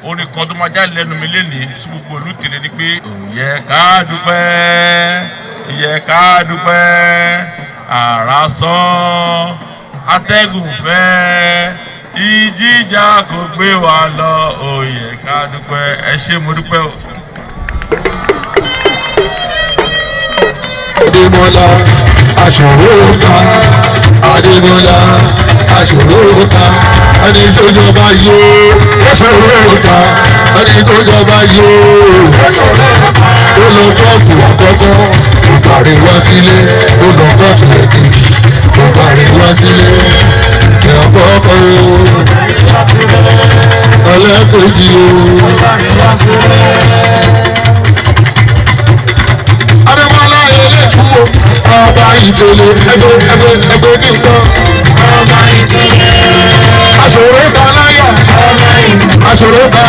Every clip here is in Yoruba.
Orin kan tó máa jáde lẹ́nu mi lénìí sí gbogbo ìlú Ìtẹ̀lé ni pé ó yẹ ká dúpẹ́, yẹ ká dúpẹ́, àrá sán, atẹ́gùn fẹ́, ìjìjà kò gbé wa lọ, ó yẹ ká dúpẹ́. Ẹ ṣé, mo dúpẹ́ o. Adémọ́lá aṣòro ta, Adémọ́lá aṣòro ta, ẹni tó jọba yóò aṣòro ta, ẹni tó jọba yóò ó lọ kóòtù àkọ́kọ́, kò parí wá sílé, ó lọ kóòtù ẹ̀kejì, kò parí wá sílé, ẹ̀kọ́kọ́ o, ẹlẹ́kejì o. Adémọ́lá elétú o, ọba Ìtẹ̀lé, ẹgbẹ́ ẹgbẹ́ ẹgbẹ́ nìkan. Ọba Ìtẹ̀lé. Aṣòro ta láyà. Ọba Ìtẹ̀lé. Aṣòro ta.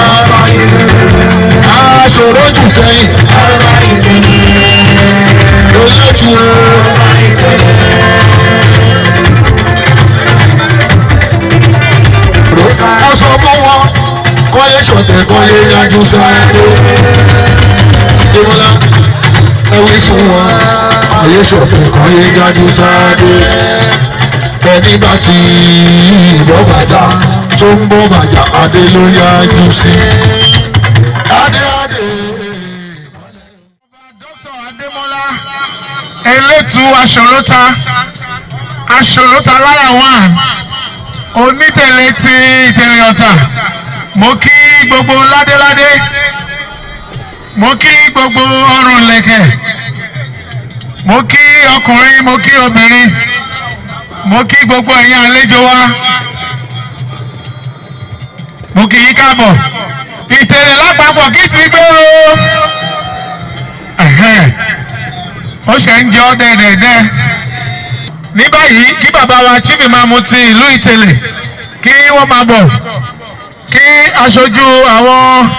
Aṣòro jù sẹ́yìn. Ọba Ìtẹ̀lé. Elétú o. Ọba Ìtẹ̀lé. Wọ́n sọ fún wọn, kọ́lé ṣọ̀tẹ̀ kọ́lé yájú sáré. Adémọ́lá ẹ wí fún wọn, ayé ṣọ̀tẹ̀ kọ́lé yájú sáré. Ẹni bá ti bọ́ bàjá tó ń bọ́ bàjá, adé ló yájú sí. Adé adé. Dr. Adémọ́lá Elétú Aṣòróta, Aṣòróta lára one, onítẹ̀lé ti Ìtẹ̀lé Ọ̀tà. Mo kí gbogbo ládéládé, mo kí gbogbo ọrùn lẹ̀kẹ̀, mo kí ọkùnrin, mo kí obìnrin, mo kí gbogbo ẹ̀yin àlejò wa, mo kí yín káàbọ̀. Ìtẹ̀lé lápapọ̀ kí ti gbé o. Ẹ̀hẹ́n. Ó ṣe ń jọ dẹ́dẹ́dẹ́. Ní báyìí, kí bàbá wa Chief Imam ti ìlú Ìtẹ̀lé kí wọ́n máa bọ̀, kí aṣojú àwọn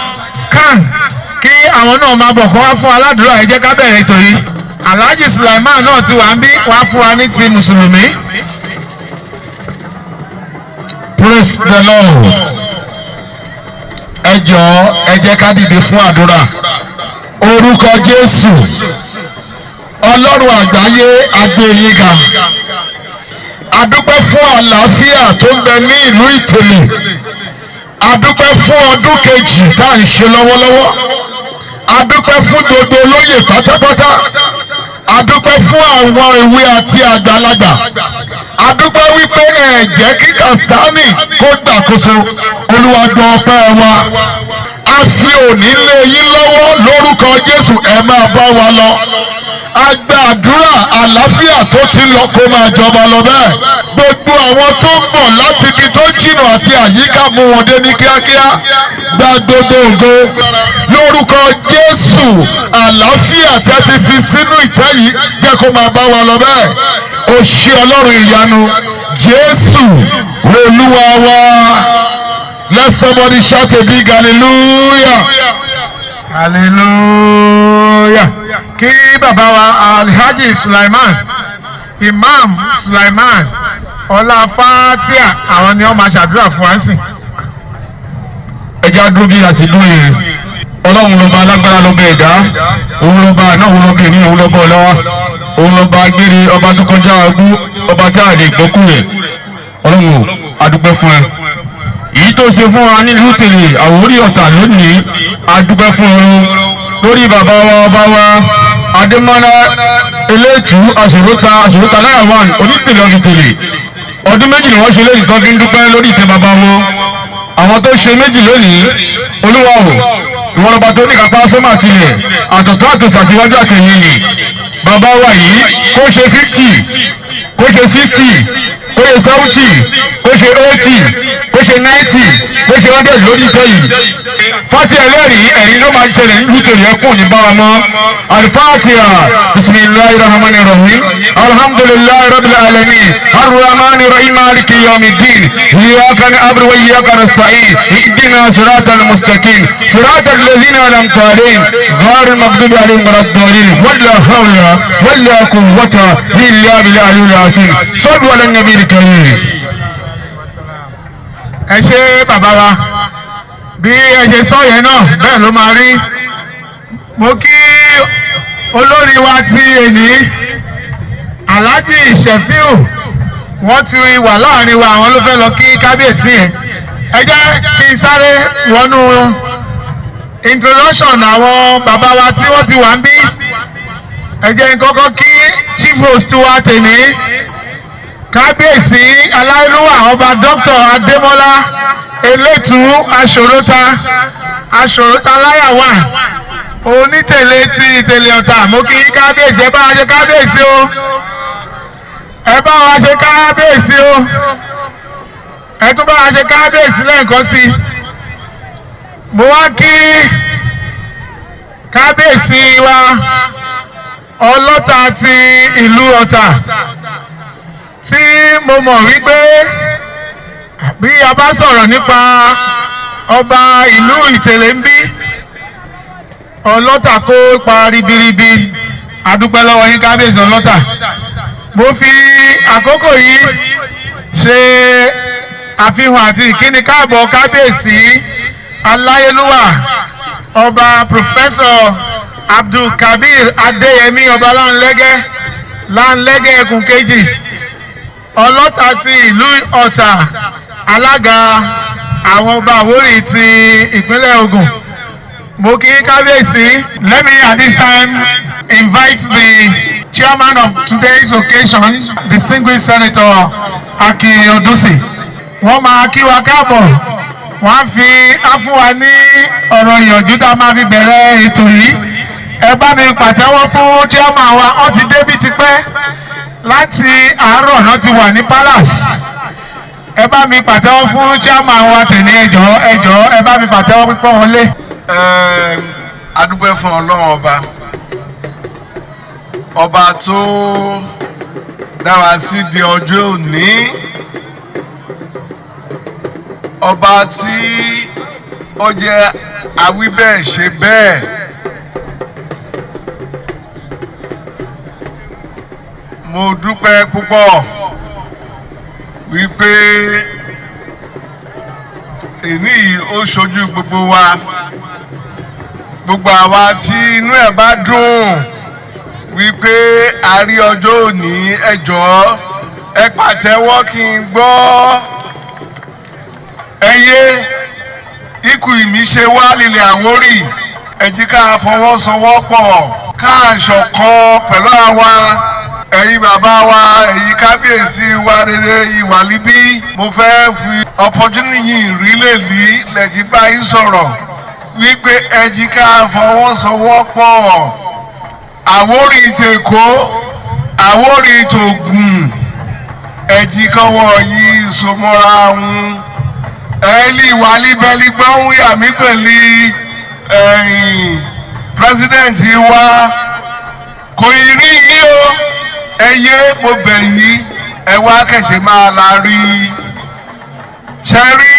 CAN kí àwọn náà máa bọ̀ kó wá fún aládùúrà. Ẹ jẹ́ ká bẹ̀rẹ̀ ètò yìí. Alhaji Sulaiman náà ti wà ń bí wá fún wa ní ti mùsùlùmí. Praise the Lord. Ẹ jọ̀ọ́, ẹ jẹ́ ká dìde fún àdúrà. Orúkọ Jésù, Ọlọ́run àgbáyé, agbóyinga. A dúpẹ́ fún àlàáfíà tó ń bẹ ní ìlú Ìtẹ̀lé. A dúpẹ́ fún ọdún kejì tá à ń ṣe lọ́wọ́lọ́wọ́. A dúpẹ́ fún gbogbo olóyè pátápátá. A dúpẹ́ fún àwọn ìwé àti àgbàlagbà. A dúpẹ́ wípé ẹ jẹ́ kí Kàsánì kó gbàkóso. Olúwa, gbọ́ ọpẹ́ wa. A fi òní lé yín lọ́wọ́ lórúkọ Jésù, ẹ máa bá wa lọ. A gba àdúrà, àlàáfíà tó ti lọ kó máa jọba lọ bẹ́ẹ̀. Gbogbo àwọn tó ń bọ̀ láti ibi tó jìnnà àti àyíká, mú wọn dé ní kíákíá. Gba gbogbo ògo lórúkọ Jésù. Àlàáfíà tẹ́ ti fi sínú ìtẹ́ yìí, jẹ́ kó máa bá wa lọ bẹ́ẹ̀. O ṣé, Ọlọ́run ìyanu. Jésù Olúwa wa. Let somebody shout a big hallelujah. Hallelujah. Kí bàbá wa Alhaji Sulaiman, Imam Sulaiman Ọlá Fatia, àwọn ni wọ́n máa ṣàdúrà fún wa sí. Ẹ jẹ́ á dúró bí a sì dúró yẹn. Ọlọ́run lọ́ba alágbára, lọ́ba ẹ̀dá, òun lọ́ba àná, òun lọ́ba èní, òun lọ́ba ọ̀la, òun lọ́ba agbére, ọba tó kọjá agbó, ọba tí a lè gbọ́kú rẹ̀. Ọlọ́run o, a dúpẹ́ fún ẹ. Èyí tó ṣe fún wa nílùú Ìtẹ̀lé Àwórì Ọ̀tà lónìí, a dúpẹ́ fún ọ lórí bàbá wa, ọba wa Adémọ́lá Elétú Aṣòróta, Aṣòróta náírà one, onítẹ̀lé ọ̀gìtẹ̀lé. Ọdún 2 ni wọ́n ṣe lóyìn tó fi ń dúpẹ́ lórí ìtẹ́ bàbá wọn. Àwọn tó ṣe 2 lónìí, Olúwa o, ìwọ lọba tó ní kápá sọ́mà tilẹ̀ àtọ̀tọ̀ àtòsà àtiwájú àtẹ̀yìn ni. Bàbá wa yìí, kó ṣe 50, kó ṣe 60, kó ṣe 70, kó ṣe 80, kó ṣe 90, kó ṣe 100 lórí ìtẹ́ yìí. Fati ẹlẹ́rìí ẹ̀rín ló máa ń ṣẹlẹ̀ nítorí ẹkùn ní báwa mọ́. Alifatiha. Bisimilahi rahmani rahim. Alhamdulilahi rabbil alamin, arrahmani rahim, maliki yawmiddin, iyyaka na'budu wa iyyaka nasta'in, ihdina siratal mustaqim, siratal ladzina an'amta alayhim, ghayril maghdubi alayhim waladdallin, wala hawla wala quwwata illa billahi aliyyil azim. Sallu ala nabiyil karim. Ẹ ṣé, bàbá wa. Bí ẹ ṣe sọ yẹn náà, bẹ́ẹ̀ ló máa rí. Mo kí olórí wa ti èní, Alhaji Shefiu. Wọ́n ti wà láàrin wa, àwọn ló fẹ́ lọ kí kábíyèsí yẹn. Ẹ jẹ́ kí n sáré wọnú introduction àwọn bàbá wa tí wọ́n ti wà ń bí. Ẹ jẹ́ n kọ́kọ́ kí chief host wa tèní, Kábíyèsí Aláìlúwà Ọba Dr. Adémọ́lá Elétú Aṣòróta, Aṣòróta láyàwá, Onítẹ̀lé ti Ìtẹ̀lé Ọ̀tà. Mo kí kábíyèsí. Ẹ bá wa ṣe kábíyèsí o, ẹ bá wa ṣe kábíyèsí o, ẹ tún bá wa ṣe kábíyèsí lẹ́ẹ̀kan sí i. Mo wá kí kábíyèsí wa Ọlọ́ta ti ìlú Ọ̀tà, tí mo mọ̀ wípé bí a bá sọ̀rọ̀ nípa ọba ìlú Ìtẹ̀lé ń bí, Ọlọ́ta kó ipa ribiribi. Adúpẹ́ lọ́wọ́ yín, Kábíyèsí Ọlọ́ta. Mo fi àkókò yìí ṣe àfihàn àti ìkíni káàbọ̀ Kábíyèsí Aláyélúwà Ọba Professor Abdulkabir Adéyẹmí Ọba Láńlẹ́gẹ́, Láńlẹ́gẹ́ ẹkùn kejì, Ọlọ́ta ti ìlú Ọ̀tà, alága àwọn ọba Àwórì ti ìpínlẹ̀ Ògùn. Mo kí kábíyèsí. Let me at this time invite the chairman of today's occasion, distinguished Senator Akin Odusi. Wọ́n máa kí wa káàbọ̀, wọ́n á fi á fún wa ní ọ̀rọ̀ ìyànjú tá a máa fi bẹ̀rẹ̀ ètò yìí. Ẹ bá mi pàtẹ́wọ́ fún chairman wa. Wọ́n ti débí tipẹ́, láti àárọ̀ náà ti wà ní palace. Ẹ bá mi pàtẹ́wọ́ fún chairman wa tẹ̀lé. Ẹ jọ̀ọ́, ẹ jọ̀ọ́, ẹ bá mi pàtẹ́wọ́ pípọ́n wọn lé. A dúpẹ́ fún Ọlọ́run Ọba, ọba tó dá wa sí di ọjọ́ òní, ọba tí ó jẹ́ awíbẹ́ẹ̀ ṣe bẹ́ẹ̀. Mo dúpẹ́ púpọ̀ wípé èní yìí ó ṣojú gbogbo wa, gbogbo àwa tí inú ẹ̀ bá dùn wípé a rí ọjọ́ òní. Ẹ jọ̀ọ́, ẹ pàtẹ́wọ́ kí n gbọ́. Ẹ yé ikú ìmí ṣe wá lílẹ̀ Àwórì. Ẹ jí ká fọwọ́sowọ́pọ̀, ká ṣọ̀kan pẹ̀lú àwa ẹ̀yin bàbá wa, ẹ̀yin kábíyèsí wa rere ìwà líbí. Mo fẹ́ fi opportunity yìí rí lè lí lẹ́tí bá yín sọ̀rọ̀ wípé ẹ jí ká fọwọ́sowọ́pọ̀. Àwórì tÈkó, Àwórì tÒgùn, ẹ jí kọ́wọ́ yìí sọmọ́ra ń ẹ̀ẹ́lì wàlíbẹ́lí gbọ́n yàmí pẹ̀lú ẹ̀yìn president wa kò ì rí yí o. Ẹ yé, mo bẹ̀ yín, ẹ wá kẹ̀sẹ̀ máa la rí ṣe rí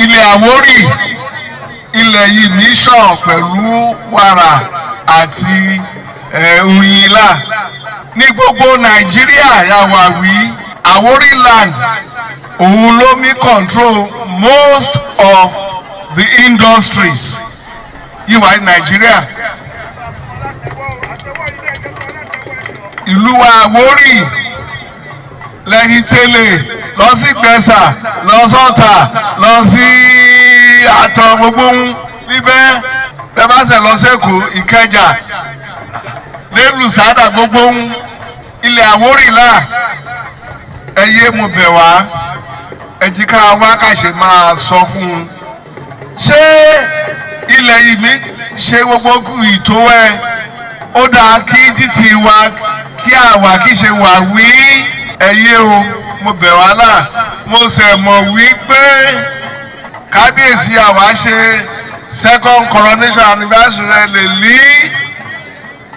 ilẹ̀ Àwórì, ilẹ̀ yìí ní sàn pẹ̀lú wàrà àti òyìnlá ní gbogbo Nàìjíríà. Yàwá wí Àwórì land, òun ló mi control most of the industries yìí wà ní Nàìjíríà. Ìlú wa Àwórì, lẹ́yìn tẹ́lẹ̀ lọ sí Gbẹ̀sà, lọ sọ́tà, lọ sí àtọ̀, gbogbo ń níbẹ̀. Bẹ́ẹ̀ bá ṣe lọ sẹ́kọ̀ọ́, Ìkẹjà, lẹ́lùsádà, gbogbo ń ilẹ̀ Àwórì là. Ẹ yé, mo bẹ̀ wá, ẹ jí ká wá kàṣe máa sọ fún un. Ṣé ilẹ̀ yìí mi ṣe gbogbo ìtò ẹ? Ó dáa kí títì wa kí àwa kí ṣe wà wí. Ẹ yé o, mo bẹ̀ wá là. Mo ṣẹ̀ mọ̀ wí pé kábíyèsí àwa ṣe second coronation anniversary rẹ lè lí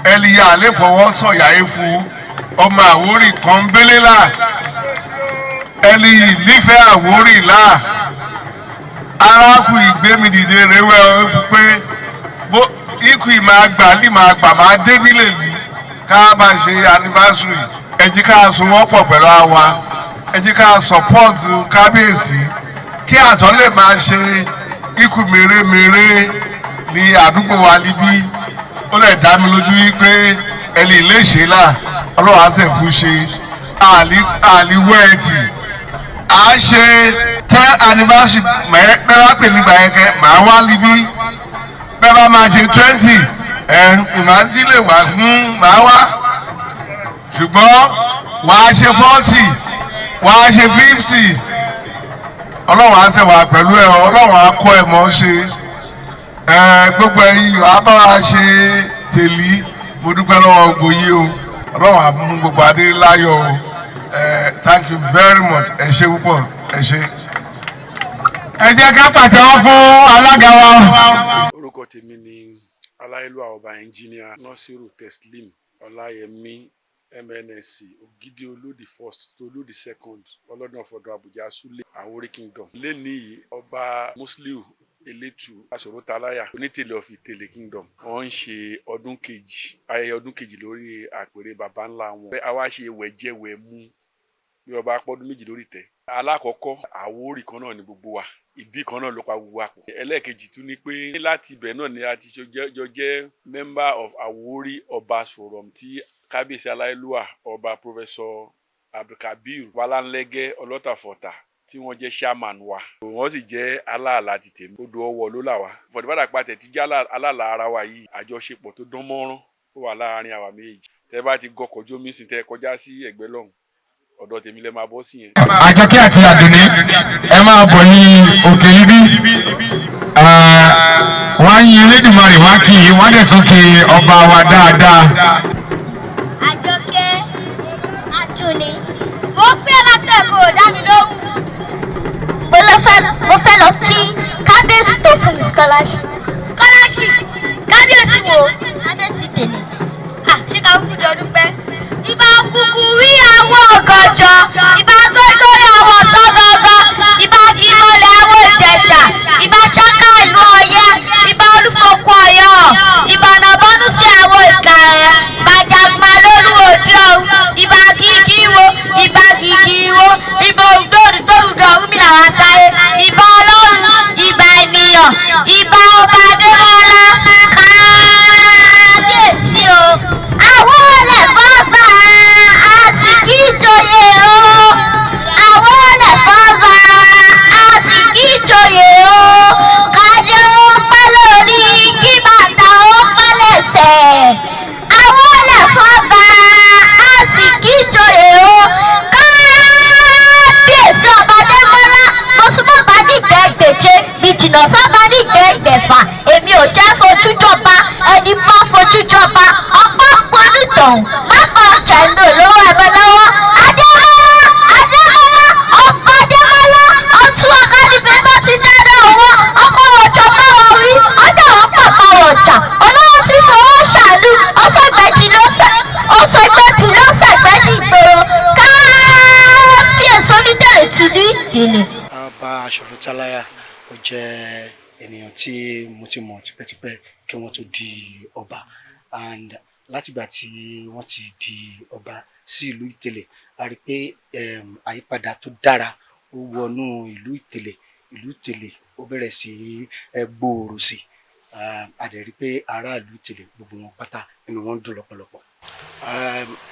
ẹlìyà lè fọwọ́ sọ̀yà ẹ̀ fún ọmọ Àwórì kan bélé là, ẹni nífẹ̀ẹ́ Àwórì là. Arákùn ìgbémi dìde rẹwẹ́ fún pé bó ikú ìmọ̀ àgbà lè máa gbà máa débí lè ní ká bá ṣe anniversary. Ẹ jí ká sowọ́pọ̀ pẹ̀lú àwa, ẹ jí ká support kábíyèsí kí àtọ́ lè máa ṣe. Ikú mèremère ní àdúgbò wa níbí. Ó lè dá mi lójú wípé ẹni ilé ìṣe là Ọlọ́run á sì fún ṣe àlìwẹ́ẹ̀tì. À ń ṣe 10 anniversary mẹ́rẹ́ pè nígbà yẹn kẹ́ màá wá níbí. Bẹ́ẹ̀ bá máa ṣe 20 ẹ̀ ìmáàtí lè wá màá wá. Ṣùgbọ́n wàá ṣe 40, wàá ṣe 50. Ọlọ́run á ṣe wà pẹ̀lú ẹ, Ọlọ́run á kọ́ ẹ mọ́ ṣe. Gbogbo ẹ̀yin wàá bá wa ṣe tèlí. Mo dúpẹ́ lọ́wọ́ gbogbo yín o. Ọlọ́run á mú gbogbo adé láyọ̀ o. Thank you very much. Ẹ ṣé púpọ̀, ẹ ṣé. Ẹ jẹ́ ká pàtẹ́wọ́ fún alága wa. Orúkọ tèmi ni aláìlúwà ọba Ẹnjíníà Nasiru Teslim Ọláyẹmí MNSC Ògidì Olú the first, Tolú the second, Ọlọ́dún ọ̀fọ̀dọ̀ Àbújá Súlẹ̀, Àwórì Kingdom. Lẹ́ni yìí, ọba Musliu Elétu Aṣòrótaláyà Onítẹ̀lẹ̀ of Ìtẹ̀lẹ̀ Kingdom, wọ́n ń ṣe ọdún kejì, ayẹyẹ ọdún kejì lórí àpèrè baba ńlá wọn. Àwa ṣe wẹ̀jẹwẹ̀mu bí ọba pọ́dún 2 lórí ìtẹ́. Alákọ̀ọ́kọ́, Àwórì kan náà ni gbogbo wa, ìbí kan náà ló pa gbogbo wa pọ̀. Ẹlẹ́ẹ̀kejì tún ni pé láti ibẹ̀ náà ni a ti jọ jẹ́ member of Àwórì Obas Forum tí kábíyèsí aláìlúwà ọba Professor Abdulkabir Walanlẹ́gẹ́ Ọlọ́tàfọ̀tà tí wọ́n jẹ́ chairman wa. Wọ́n sì jẹ́ aláàlá ti tèmi. Odò ọwọ́ ló là wá. Fọ̀dífàdà pàtẹ́ tí jẹ́ aláàlá ara wa yìí, àjọṣepọ̀ tó dán mọ́rán ó wà láàárín àwa méjì. Tẹ́ bá ti gọkọ̀ jómi sí, tẹ́ kọjá sí ẹ̀gbẹ́ lọ́hùn, ọ̀dọ̀ tèmi lẹ máa bọ́ sí yẹn. Àjọkẹ́ àti Àdùnní, ẹ máa bọ̀ ní òkè ibi. Wọ́n á yin Elédùmarè, wọ́n á kì í, wọ́n á dẹ̀ tún kí ọba wa dáadáa. Àjọkẹ́, Àdùnní, mo pé látẹ̀kọ̀ ò dá mi lóhùn. Mo fẹ́ lọ kí kábíyèsí tó fún mi scholarship. Scholarship kábíyèsí wo? Kábíyèsí tèmi. Ṣé ká kúkú jọ dúpẹ́? Ìbà kúkú rí àwọn ọ̀gànjọ́, ìbà gógóró àwọn sọ́gọ́gọ́, ìbà kìmọ̀lẹ̀ àwọn Ìjẹ̀ṣà, ìbà ṣáká ìlú Ọ̀yẹ́, ìbà olúfokun Ọ̀yọ́, ìbà nàbọ́nú sí àwọn Ìkàrẹ́, ìbà jàgbá lóru òde ọ̀hún, ìbà kìkì wo, ìbà kìkì wo, ìbà ògbóòdù tó gbùgbọ̀ Ọ̀rúnmìlà wá sáyé, ìbà Ọlọ́run, ìbà ènìyàn, ìbà ọba Adémọ́lá, kábíyèsí o. Àwọn olè fọ́ba a sì kí joyè o. Àwọn olè fọ́ba a sì kí joyè o. Kádé ó pẹ́ lórí, kí bàtà ó pẹ́ lẹ́sẹ̀. Àwọn olè fọ́ba a sì kí joyè o. Kábíyèsí ọba Adémọ́lá, mo súnmọ́ bá nígbẹ́ gbèje, mi jìnnà sábà nígbẹ́ gbẹ̀fà. Èmi ò jẹ́ fojú jọba, ẹni bá fojú jọba, ọ̀pọ̀ pọ́nú tọ̀hún, má bá ọjà inú olówó ẹ̀rọ lọ́wọ́. Adémọ́lá, Adémọ́lá, ọba Adémọ́lá, ọtún ọ̀gá bá ti dáná owó, ọmọ ọjọ́ bá wọn wí, ọjà wọn pọ̀ bá wọn jà, olówó tí fowó ṣàánú, ọ̀sẹ̀gbẹ̀jì lọ́sẹ̀gbẹ̀jì ìgboro, kábíyèsí onítẹ̀lẹ̀ tún ní ìdílé. Ọba Aṣòrótáláyà ó jẹ́ ènìyàn tí mo ti mọ̀ tipẹ́tipẹ́ kí wọ́n tó di ọba, and látìgbà tí wọ́n ti di ọba sí ìlú Ìtẹ̀lẹ̀, a rí pé àyípadà tó dára ó wọnú ìlú Ìtẹ̀lẹ̀. Ìlú Ìtẹ̀lẹ̀ ó bẹ̀rẹ̀ sí gbòòrò sí. A dẹ̀ rí pé aráàlú Ìtẹ̀lẹ̀ gbogbo wọn pátá inú wọn dùn lọ́pọ̀lọpọ̀.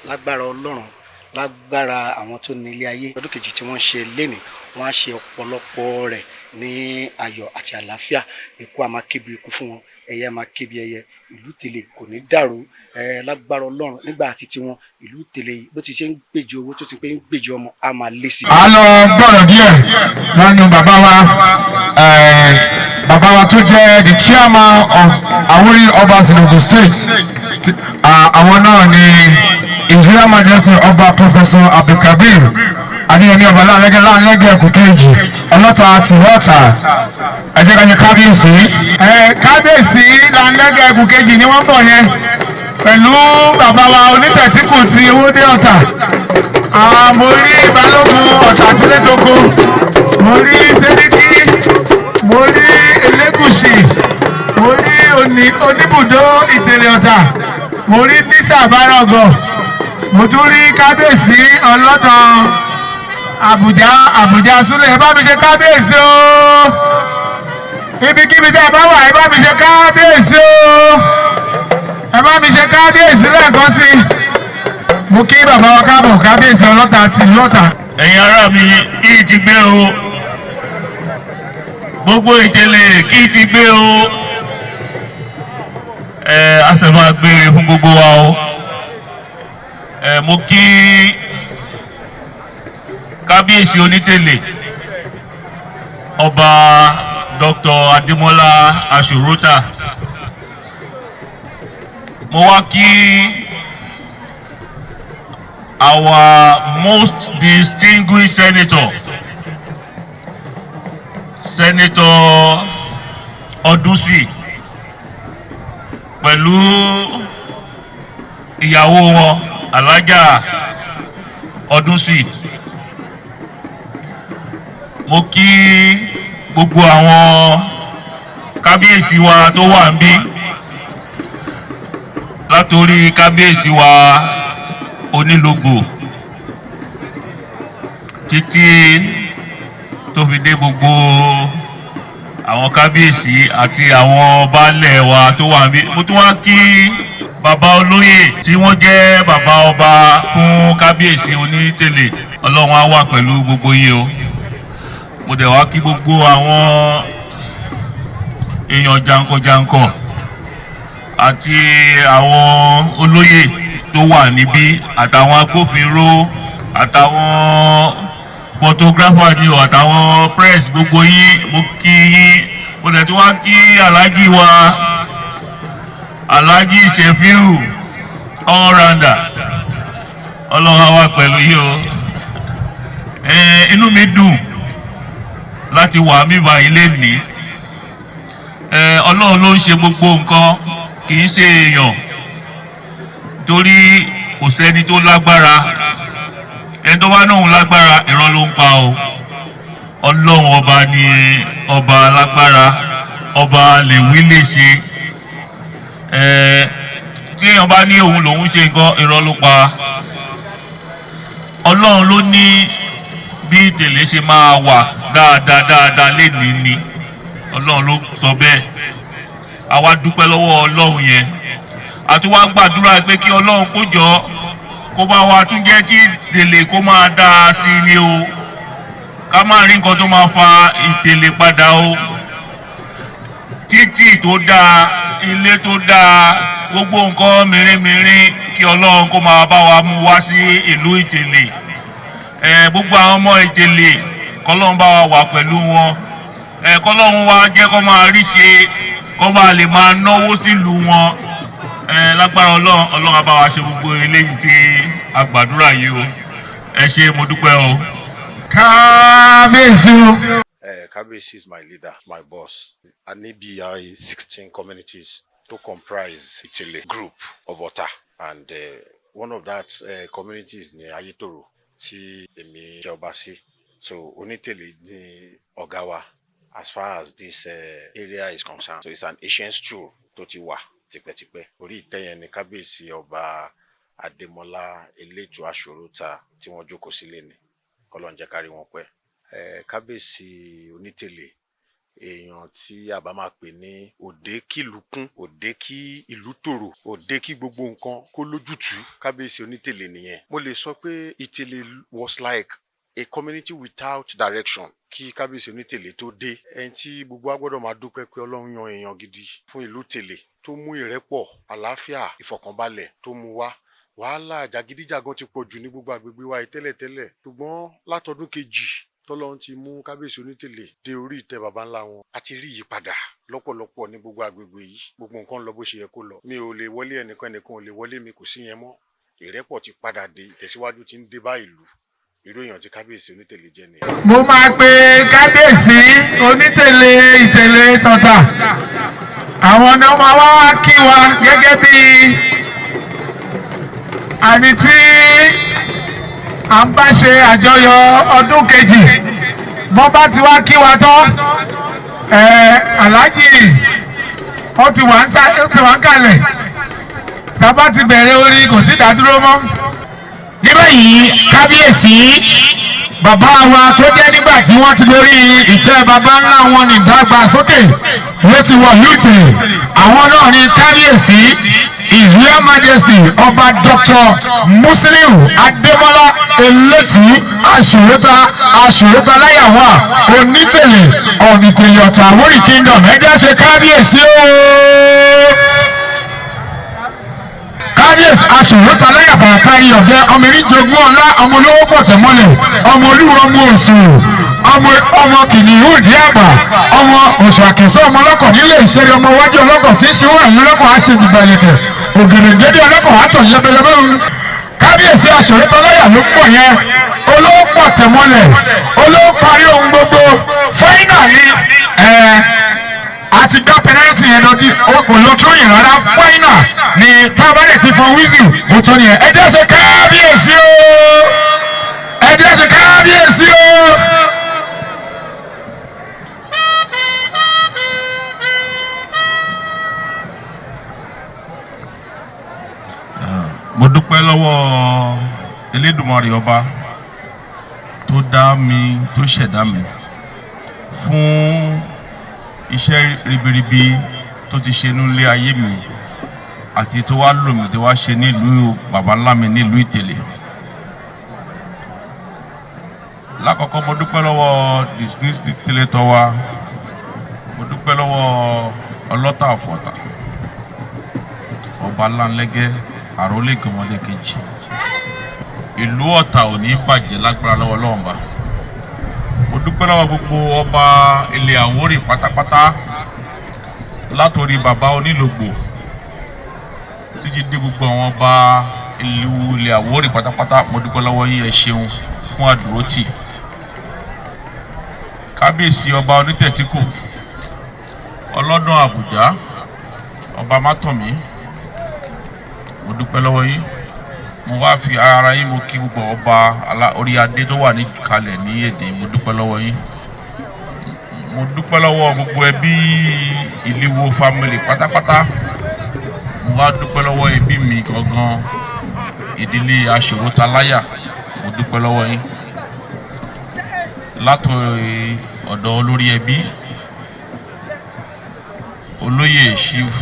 Lágbára Ọlọ́run, lágbára àwọn tó ní ilé ayé, ọdún kejì tí wọ́n ṣe lénìí, wọ́n á ṣe ọ̀pọ̀lọpọ̀ rẹ̀ ní ayọ̀ àti àlàáfíà. Ikú a máa kébi ikú fún wọn, ẹyẹ a máa kébi ẹyẹ. Ìlú Ìtẹ̀lẹ̀ kò ní dàrú lágbára Ọlọ́run. Nígbà àti tiwọn, ìlú Ìtẹ̀lẹ̀ yìí bó ti ṣe ń gbèjì owó tó ti pé ń gbèjì ọmọ a máa lé sí i. A lọ gbọ́dọ̀ díẹ̀ lẹ́nu bàbá wa, bàbá wa tó jẹ́ the chairman of Àwórì Obas in Ogun State. Àwọn náà ni His Royal Majesty Ọba Professor Abdulkabir Adéyẹmí ọba Láńlẹ́gẹ́ Láńlẹ́gẹ́ ẹ̀kú kejì Ọlọ́ta tìwọ́ta. Ẹ jẹ́ ká ṣe kábíyèsí. Kábíyèsí Láńlẹ́gẹ́ ẹ̀kú kejì ni wọ́n bọ̀ yẹn pẹ̀lú bàbá wa onítẹ̀tíkù ti Owódé Ọ̀tà. Mo rí Balógun Ọ̀tà tílétoko, mo rí Sẹ́ríkì, mo rí Elégùṣì, mo rí Oníbùdó Ìtẹ̀lẹ̀ Ọ̀tà, mo rí Nísà Bárọ̀gọ̀, mo tún rí kábíyèsí Ọlọ́dàn Àbújá Àbújá Súlẹ̀. Ẹ bá mi ṣe kábíyèsí o. Ibikíbi tí a bá wà, ẹ bá mi ṣe kábíyèsí o, ẹ bá mi ṣe kábíyèsí lẹ́ẹ̀kan sí i. Mo kí bàbá wa káàbọ̀, kábíyèsí Ọlọ́ta àti ìlú Ọ̀tà. Ẹ̀yin ará mi, kí ti gbé o? Gbogbo Ìtẹ̀lé, kí ti gbé o? Ẹ a sì máa gbére fún gbogbo wa o. Ẹ mo kí kábíyèsí Onítẹ̀lé, Ọba Dr. Adémọ́lá Aṣòrótà. Mo wá kí our most distinguished senator, Senator Ọdúnsì, pẹ̀lú ìyàwó wọn, Alájà Ọdúnsì. Mo kí gbogbo àwọn kábíyèsí wa tó wà níbí, látòrí kábíyèsí wa Onílògbò títí tó fi dé gbogbo àwọn kábíyèsí àti àwọn baálẹ̀ wa tó wà níbí. Mo tún wá kí bàbá olóyè tí wọ́n jẹ́ bàbá ọba fún kábíyèsí Onítẹ̀lé. Ọlọ́run á wà pẹ̀lú gbogbo yín o. Mo dẹ̀ wá kí gbogbo àwọn èèyàn jankan-jankan àti àwọn olóyè tó wà níbí, àtàwọn agbófinró, àtàwọn photographer ni o, àtàwọn press, gbogbo yín, mo kí yín. Mo dẹ̀ tún wá kí aláàjì wa, Alhaji Shefiu, all rounder. Ọlọ́run á wà pẹ̀lú yín o. Inú mi dùn láti wà mímọ ilé ní. Ọlọ́run ló ń ṣe gbogbo nǹkan, kì í ṣe èèyàn, torí kò sẹ́ni tó lágbára. Ẹni tó bá náà lágbára, irọ́ ló ń pa o. Ọlọ́run ọba ni ọba lágbára, ọba lè wí lè ṣe. Tí èèyàn bá ní òun lòun ṣe nǹkan, irọ́ ló pa. Ọlọ́run ló ní bí Ìtẹ̀lé ṣe máa wà dáadáa dáadáa lénìí ni. Ọlọ́run ló sọ bẹ́ẹ̀. Àwa dúpẹ́ lọ́wọ́ Ọlọ́run yẹn, àti wá gbàdúrà pé kí Ọlọ́run kó jọ kó bá wa tún jẹ́ kí Ìtẹ̀lé kó máa dáa sí i ni o, ká má rí nǹkan tó máa fa Ìtẹ̀lé padà o. Títì tó dáa, ilé tó dáa, gbogbo nǹkan mèremère, kí Ọlọ́run kó máa bá wa mú wá sí ìlú Ìtẹ̀lé. Gbogbo àwọn ọmọ Ìtẹ̀lé, kọ́lọ́run bá wa wà pẹ̀lú wọn. Kọ́lọ́run wa jẹ́ kó máa rí ṣe, kó máa lè máa náwó sílùú wọn. Lágbára Ọlọ́run, Ọlọ́run á bá wa ṣe gbogbo eléyìí tí a gbàdúrà yìí o. Ẹ ṣé, mo dúpẹ́ o. Kábíyèsí o. Kabiyesi is my leader, my boss. A ní bí i 16 communities to comprise Itele group of Ota, and one of that communities ní Ayétòrò tí èmi jẹ́ ọba sí. So Onítẹ̀lé ní ọ̀gá wa as far as this area is concerned. So it's an ancient stool tó ti wà tipẹ́tipẹ́. Orí ìtẹ́ yẹn ni Kábíyèsí Ọba Adémọ́lá Elétù Aṣòrótà tí wọ́n jókòó sílé ni. Kọ́lọ́run jẹ́ ká rí wọn pẹ́. Kábíyèsí Onítẹ̀lé, èèyàn tí a bá máa pè ní òde kí ìlú kún, òde kí ìlú tòrò, òde kí gbogbo nǹkan kó lójútùú, Kábíyèsí Onítẹ̀lé nìyẹn. Mo lè sọ pé Ìtẹ̀lé was like a community without direction kí Kábíyèsí Onítẹ̀lé tó dé. Ẹni tí gbogbo wa gbọ́dọ̀ máa dúpẹ́ pé Ọlọ́run yan èèyàn gidi fún ìlú Ìtẹ̀lé, tó mú ìrẹ́pọ̀, àlàáfíà, ìfọ̀kànbalẹ̀ tó mú wá. Wàhálà, jàgídíjàgan ti pọ̀ jù ní gbogbo àgbègbè wa yìí tẹ́lẹ̀tẹ́lẹ̀, ṣùgbọ́n látọdún kejì tọ́lọ́run ti mú Kábíyèsí Onítẹ̀lé dé orí ìtẹ́ baba ńlá wọn, a ti rí ìyípadà lọ́pọ̀lọpọ̀ ní gbogbo àgbègbè yìí. Gbogbo nǹkan lọ bó ṣe yẹ kó lọ. Mi ò lè wọlé ẹnìkan, ẹnìkan ò lè wọlé mi, kò sí yẹn mọ́. Ìrẹ́pọ̀ ti padà dé, ìtẹ̀síwájú ti ń dé bá ìlú. Irú èèyàn tí Kábíyèsí Onítẹ̀lé jẹ́ nìyẹn. Mo máa pe kábíyèsí Onítẹ̀lé Ìtẹ̀lé tọ̀tà. Àwọn náà máa wá kí wa gẹ́gẹ́ bí àní tí à ń bá ṣe àjọyọ̀ ọdún kejì. Bọ́n bá ti wá kí wa tán, aláàjì ó ti wà ń sá, ó ti wà ń kalẹ̀. Tá a bá ti bẹ̀rẹ̀ orin, kò sí ìdádúró mọ́. Ní báyìí, kábíyèsí. Bàbá wa tó jẹ́ nígbà tí wọ́n ti lórí ìtẹ́ bàbá ńlá wọn ní ìdàgbàsókè ló ti wọ̀ lùtì. Àwọn náà ní Kábíyèsí, His Royal Majesty, Ọba Dr. Musiliu Adémọ́lá Elétù Aṣòrótà, Aṣòrótà láyàwó Onítèlè Ọ̀nìtèlè Ọ̀tà Àwórì Kingdom. Ẹ jẹ́ ṣe kábíyèsí ooo. Kábíyèsí Aṣòrótà láyàfà kárí ọ̀gẹ́ ọmọ eríjogún ọlá, ọmọ olówó pọ̀tẹ́mọ́lẹ̀, ọmọ olúwo, ọmọ òsù, ọmọ kìnìún ìdí àgbà, ọmọ òsù àkẹ́sọ́, ọmọ ọlọ́kọ̀ nílé ìṣeré, ọmọ wájú ọlọ́kọ̀ tí ń ṣe wà ní ọlọ́kọ̀ àṣejìbalẹ̀kẹ̀ ògèrègèdè ọlọ́kọ̀ àtọ̀ yẹbẹyẹbẹ. Kábíyèsí Aṣòrótà láyà ló pọ̀ yẹn, olówó pọ̀tẹ́mọ́lẹ̀, olówó parí ohun gbogbo. Final ni ẹ̀ àti gbá penalty yẹn lọ di kò lọ tó yìn rárá. Final ni tábàlẹ̀ ti fọn whistle, ó tó nìyẹn. Ẹ jẹ́ ṣe kábíyèsí o, ẹ jẹ́ ṣe kábíyèsí o. Mo dúpẹ́ lọ́wọ́ Elédùmarè, ọba tó dá mi, tó ṣẹ̀dá mi, fún iṣẹ́ ribiribi tó ti ṣe nílé ayé mi àti tó wá lò mí, tó wá ṣe nílùú baba ńlá mi, nílùú Ìtẹ̀lé. Lákọ̀ọ́kọ́, mo dúpẹ́ lọ́wọ́ distinguished senator wa. Mo dúpẹ́ lọ́wọ́ Ọlọ́tà of Ọ̀tà, Ọba Lanlẹ́gẹ́ Àrólé Ìgànmọ́lé kejì. Ìlú Ọ̀tà ò ní bàjẹ́ lágbára lọ́wọ́ Ọlọ́run bá. Mo dúpẹ́ lọ́wọ́ gbogbo ọba ilẹ̀ Àwórì pátápátá, látòrí bàbá Onílògbò títí dé gbogbo àwọn ọba ìlú ilẹ̀ Àwórì pátápátá. Mo dúpẹ́ lọ́wọ́ yín, ẹ ṣeun fún àdúrótì. Kábíyèsí Ọba Onítẹ̀tíkù, Ọlọ́dún Àbújá, Ọba Mátọ̀mí, mo dúpẹ́ lọ́wọ́ yín. Mo wá fi ara yín, mo kí gbogbo ọba orí adé tó wà ní kalẹ̀ ní èdè. Mo dúpẹ́ lọ́wọ́ yín. Mo dúpẹ́ lọ́wọ́ gbogbo ẹbí Ìlíwo family pátápátá. Mo wá dúpẹ́ lọ́wọ́ ẹbí mi gangan, ìdílé Aṣòrótaláyà. Mo dúpẹ́ lọ́wọ́ yín, látọ̀ ọ̀dọ̀ olórí ẹbí, Olóyè Chief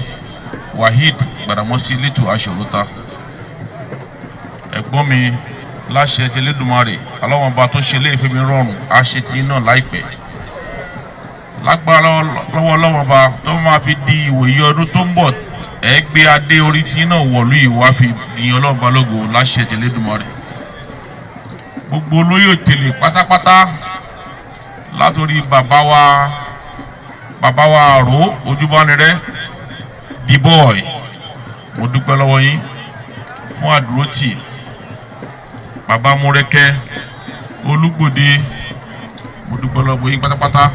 Waheed Gbàdámọ́sí Létò Aṣòróta, ẹ̀gbọ́n mi. Láṣẹ ti Elédùmarè, aláwọn ọba tó ṣe léèfé mi rọrùn, á ṣe ti náà láìpẹ́ lágbára lọ́wọ́ ọlọ́wọ́n ọba. Tó máa fi di ìwòye ọdún tó ń bọ̀, ẹ gbé adé orí tí náà wọ̀lú ìwà fi di Ọlọ́run balógo láṣẹ ti Elédùmarè. Gbogbo olóyè Òtèlè pátápátá, látòrí bàbá wa àrò Ojúbánirẹ́ the boy, mo dúpẹ́ lọ́wọ́ yín fún àdúrótì. Bàbá Múrẹ́kẹ́ Olúgbòde, mo dúpẹ́ lọ́wọ́ yín pátápátá.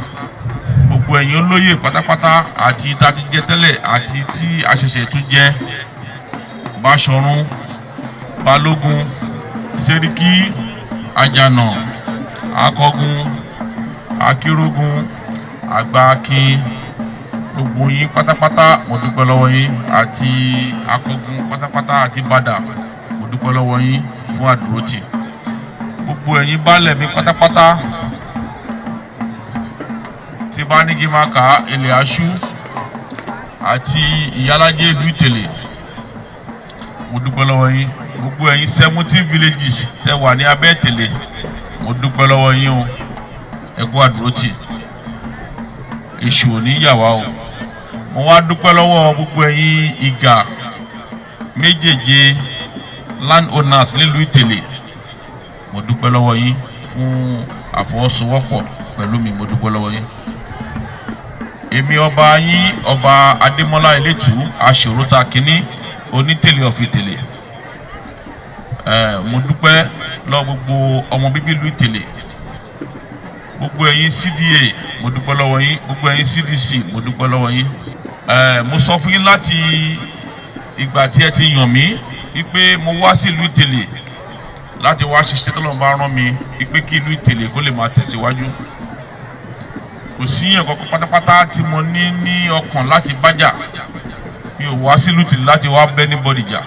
Gbogbo ẹ̀yin olóyè pátápátá, àti tá a ti jẹ tẹ́lẹ̀ àti tí a ṣẹ̀ṣẹ̀ tún jẹ, Báṣọ̀run, Balógun, Sẹ́ríkì, Àjànà, Akọgun, Akírógun, Àgbà Akin, gbogbo yín pátápátá, mo dúpẹ́ lọ́wọ́ yín, àti Akọgun pátápátá àti Bàdà, mo dúpẹ́ lọ́wọ́ yín fún àdúrótì. Gbogbo ẹ̀yin baálẹ̀ mi pátápátá, tí bá ní kí n máa kà á, ilẹ̀ aṣú àti ìyálájẹ́ ìlú Ìtẹ̀lé, mo dúpẹ́ lọ́wọ́ yín. Gbogbo ẹ̀yin 17 villages tẹ́ wà ní abẹ́ Ìtẹ̀lé, mo dúpẹ́ lọ́wọ́ yín o. Ẹ kú àdúrótì, èṣù ò ní yà wá o. Mo wá dúpẹ́ lọ́wọ́ gbogbo ẹ̀yin ìgà méjèèje, land owners nílùú Ìtẹ̀lé. Mo dúpẹ́ lọ́wọ́ yín fún àfọwọ́sowọ́pọ̀ pẹ̀lú mi. Mo dúpẹ́ lọ́wọ́ yín. Èmi ọba yín, Ọba Adémọ́lá Elétù Aṣòrótà kínní, Onítẹ̀lé of Ìtẹ̀lé, mo dúpẹ́ lọ́wọ́ gbogbo ọmọ bíbí ìlú Ìtẹ̀lé. Gbogbo ẹ̀yin CDA, mo dúpẹ́ lọ́wọ́ yín. Gbogbo ẹ̀yin CDC, mo dúpẹ́ lọ́wọ́ yín. Mo sọ fún yín láti ìgbà tí ẹ ti yàn mí wípé mo wá sí ìlú Ìtẹ̀lé láti wá ṣiṣẹ́ tó lọ́n bá rán mi, wípé kí ìlú Ìtẹ̀lé kó lè máa tẹ̀síwájú. Kò sí ẹ̀kọ́ pátápátá tí mo ní ní ọkàn láti bájà. Mi ò wá sí ìlú Ìtẹ̀lé láti wá bẹ́ anybody jà.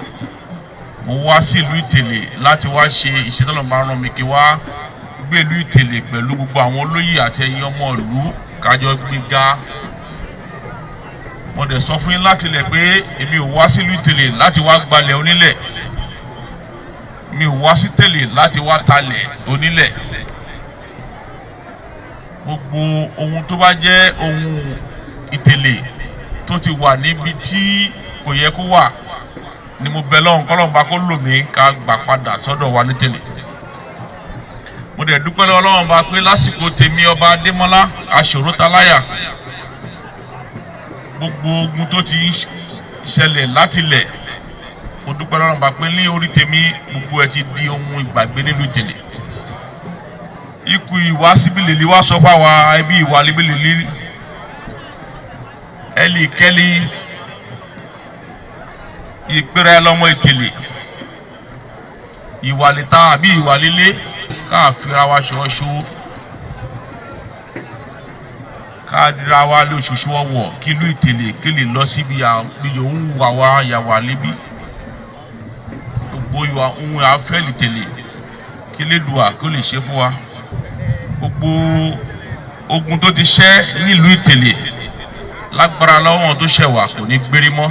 Mo wá sí ìlú Ìtẹ̀lé láti wá ṣe iṣẹ́ tó lọ́n bá rán mi, kí wá Gbé ìlú Ìtẹ̀lé pẹ̀lú gbogbo àwọn olóyè àti ẹ̀yin ọmọ ìlú, kájọ gbéga. Mo dẹ̀ sọ fún yín láti lẹ̀ pé èmi ò wá sílùú Ìtẹ̀lé láti wá gbalẹ̀ onílẹ̀, mi ò wá sí Tẹ̀lé láti wá talẹ̀ onílẹ̀. Gbogbo ohun tó bá jẹ́ ohun Ìtẹ̀lé tó ti wà níbi tí kò yẹ kó wà ni mo bẹ̀ lọ́hùn kọ́lọ́hún bá kó lò mí ká gbà padà sọ́dọ̀ wa ní Tẹ̀lé. Mo dẹ̀ dúpẹ́ lọ́wọ́ Ọlọ́run bá pé lásìkò tèmi, ọba Adémọ́lá Aṣòrótaláyà, gbogbo ogun tó ti ń ṣẹlẹ̀ látilẹ̀, mo dúpẹ́ lọ́wọ́ Ọlọ́run bá pé ní orí tèmi, gbogbo ẹ̀ ti di ohun ìgbàgbé nílùú Ìtẹ̀lé. Ikú ìwà síbìlì wá sọ fáwa ẹbí ìwà líbìlì ẹlì kẹ́lí ìpẹ́rẹ́ lọ́mọ Ìtẹ̀lé, ìwà lẹ́ta àbí ìwà lílé, ká fira wa ṣọṣọ, ká dira wa lóṣooṣù ọwọ́, kí ìlú Ìtẹ̀lé kí lè lọ síbi yòówù wà wá yà wá lébi gbogbo ìwà ohun àfẹ́ Ìtẹ̀lé, kí Elédùà kó lè ṣe fún wa. Gbogbo ogun tó ti ṣẹ́ nílùú Ìtẹ̀lé, lágbára lọ́wọ́ tó ṣẹ̀ wá, kò ní gbérí mọ́.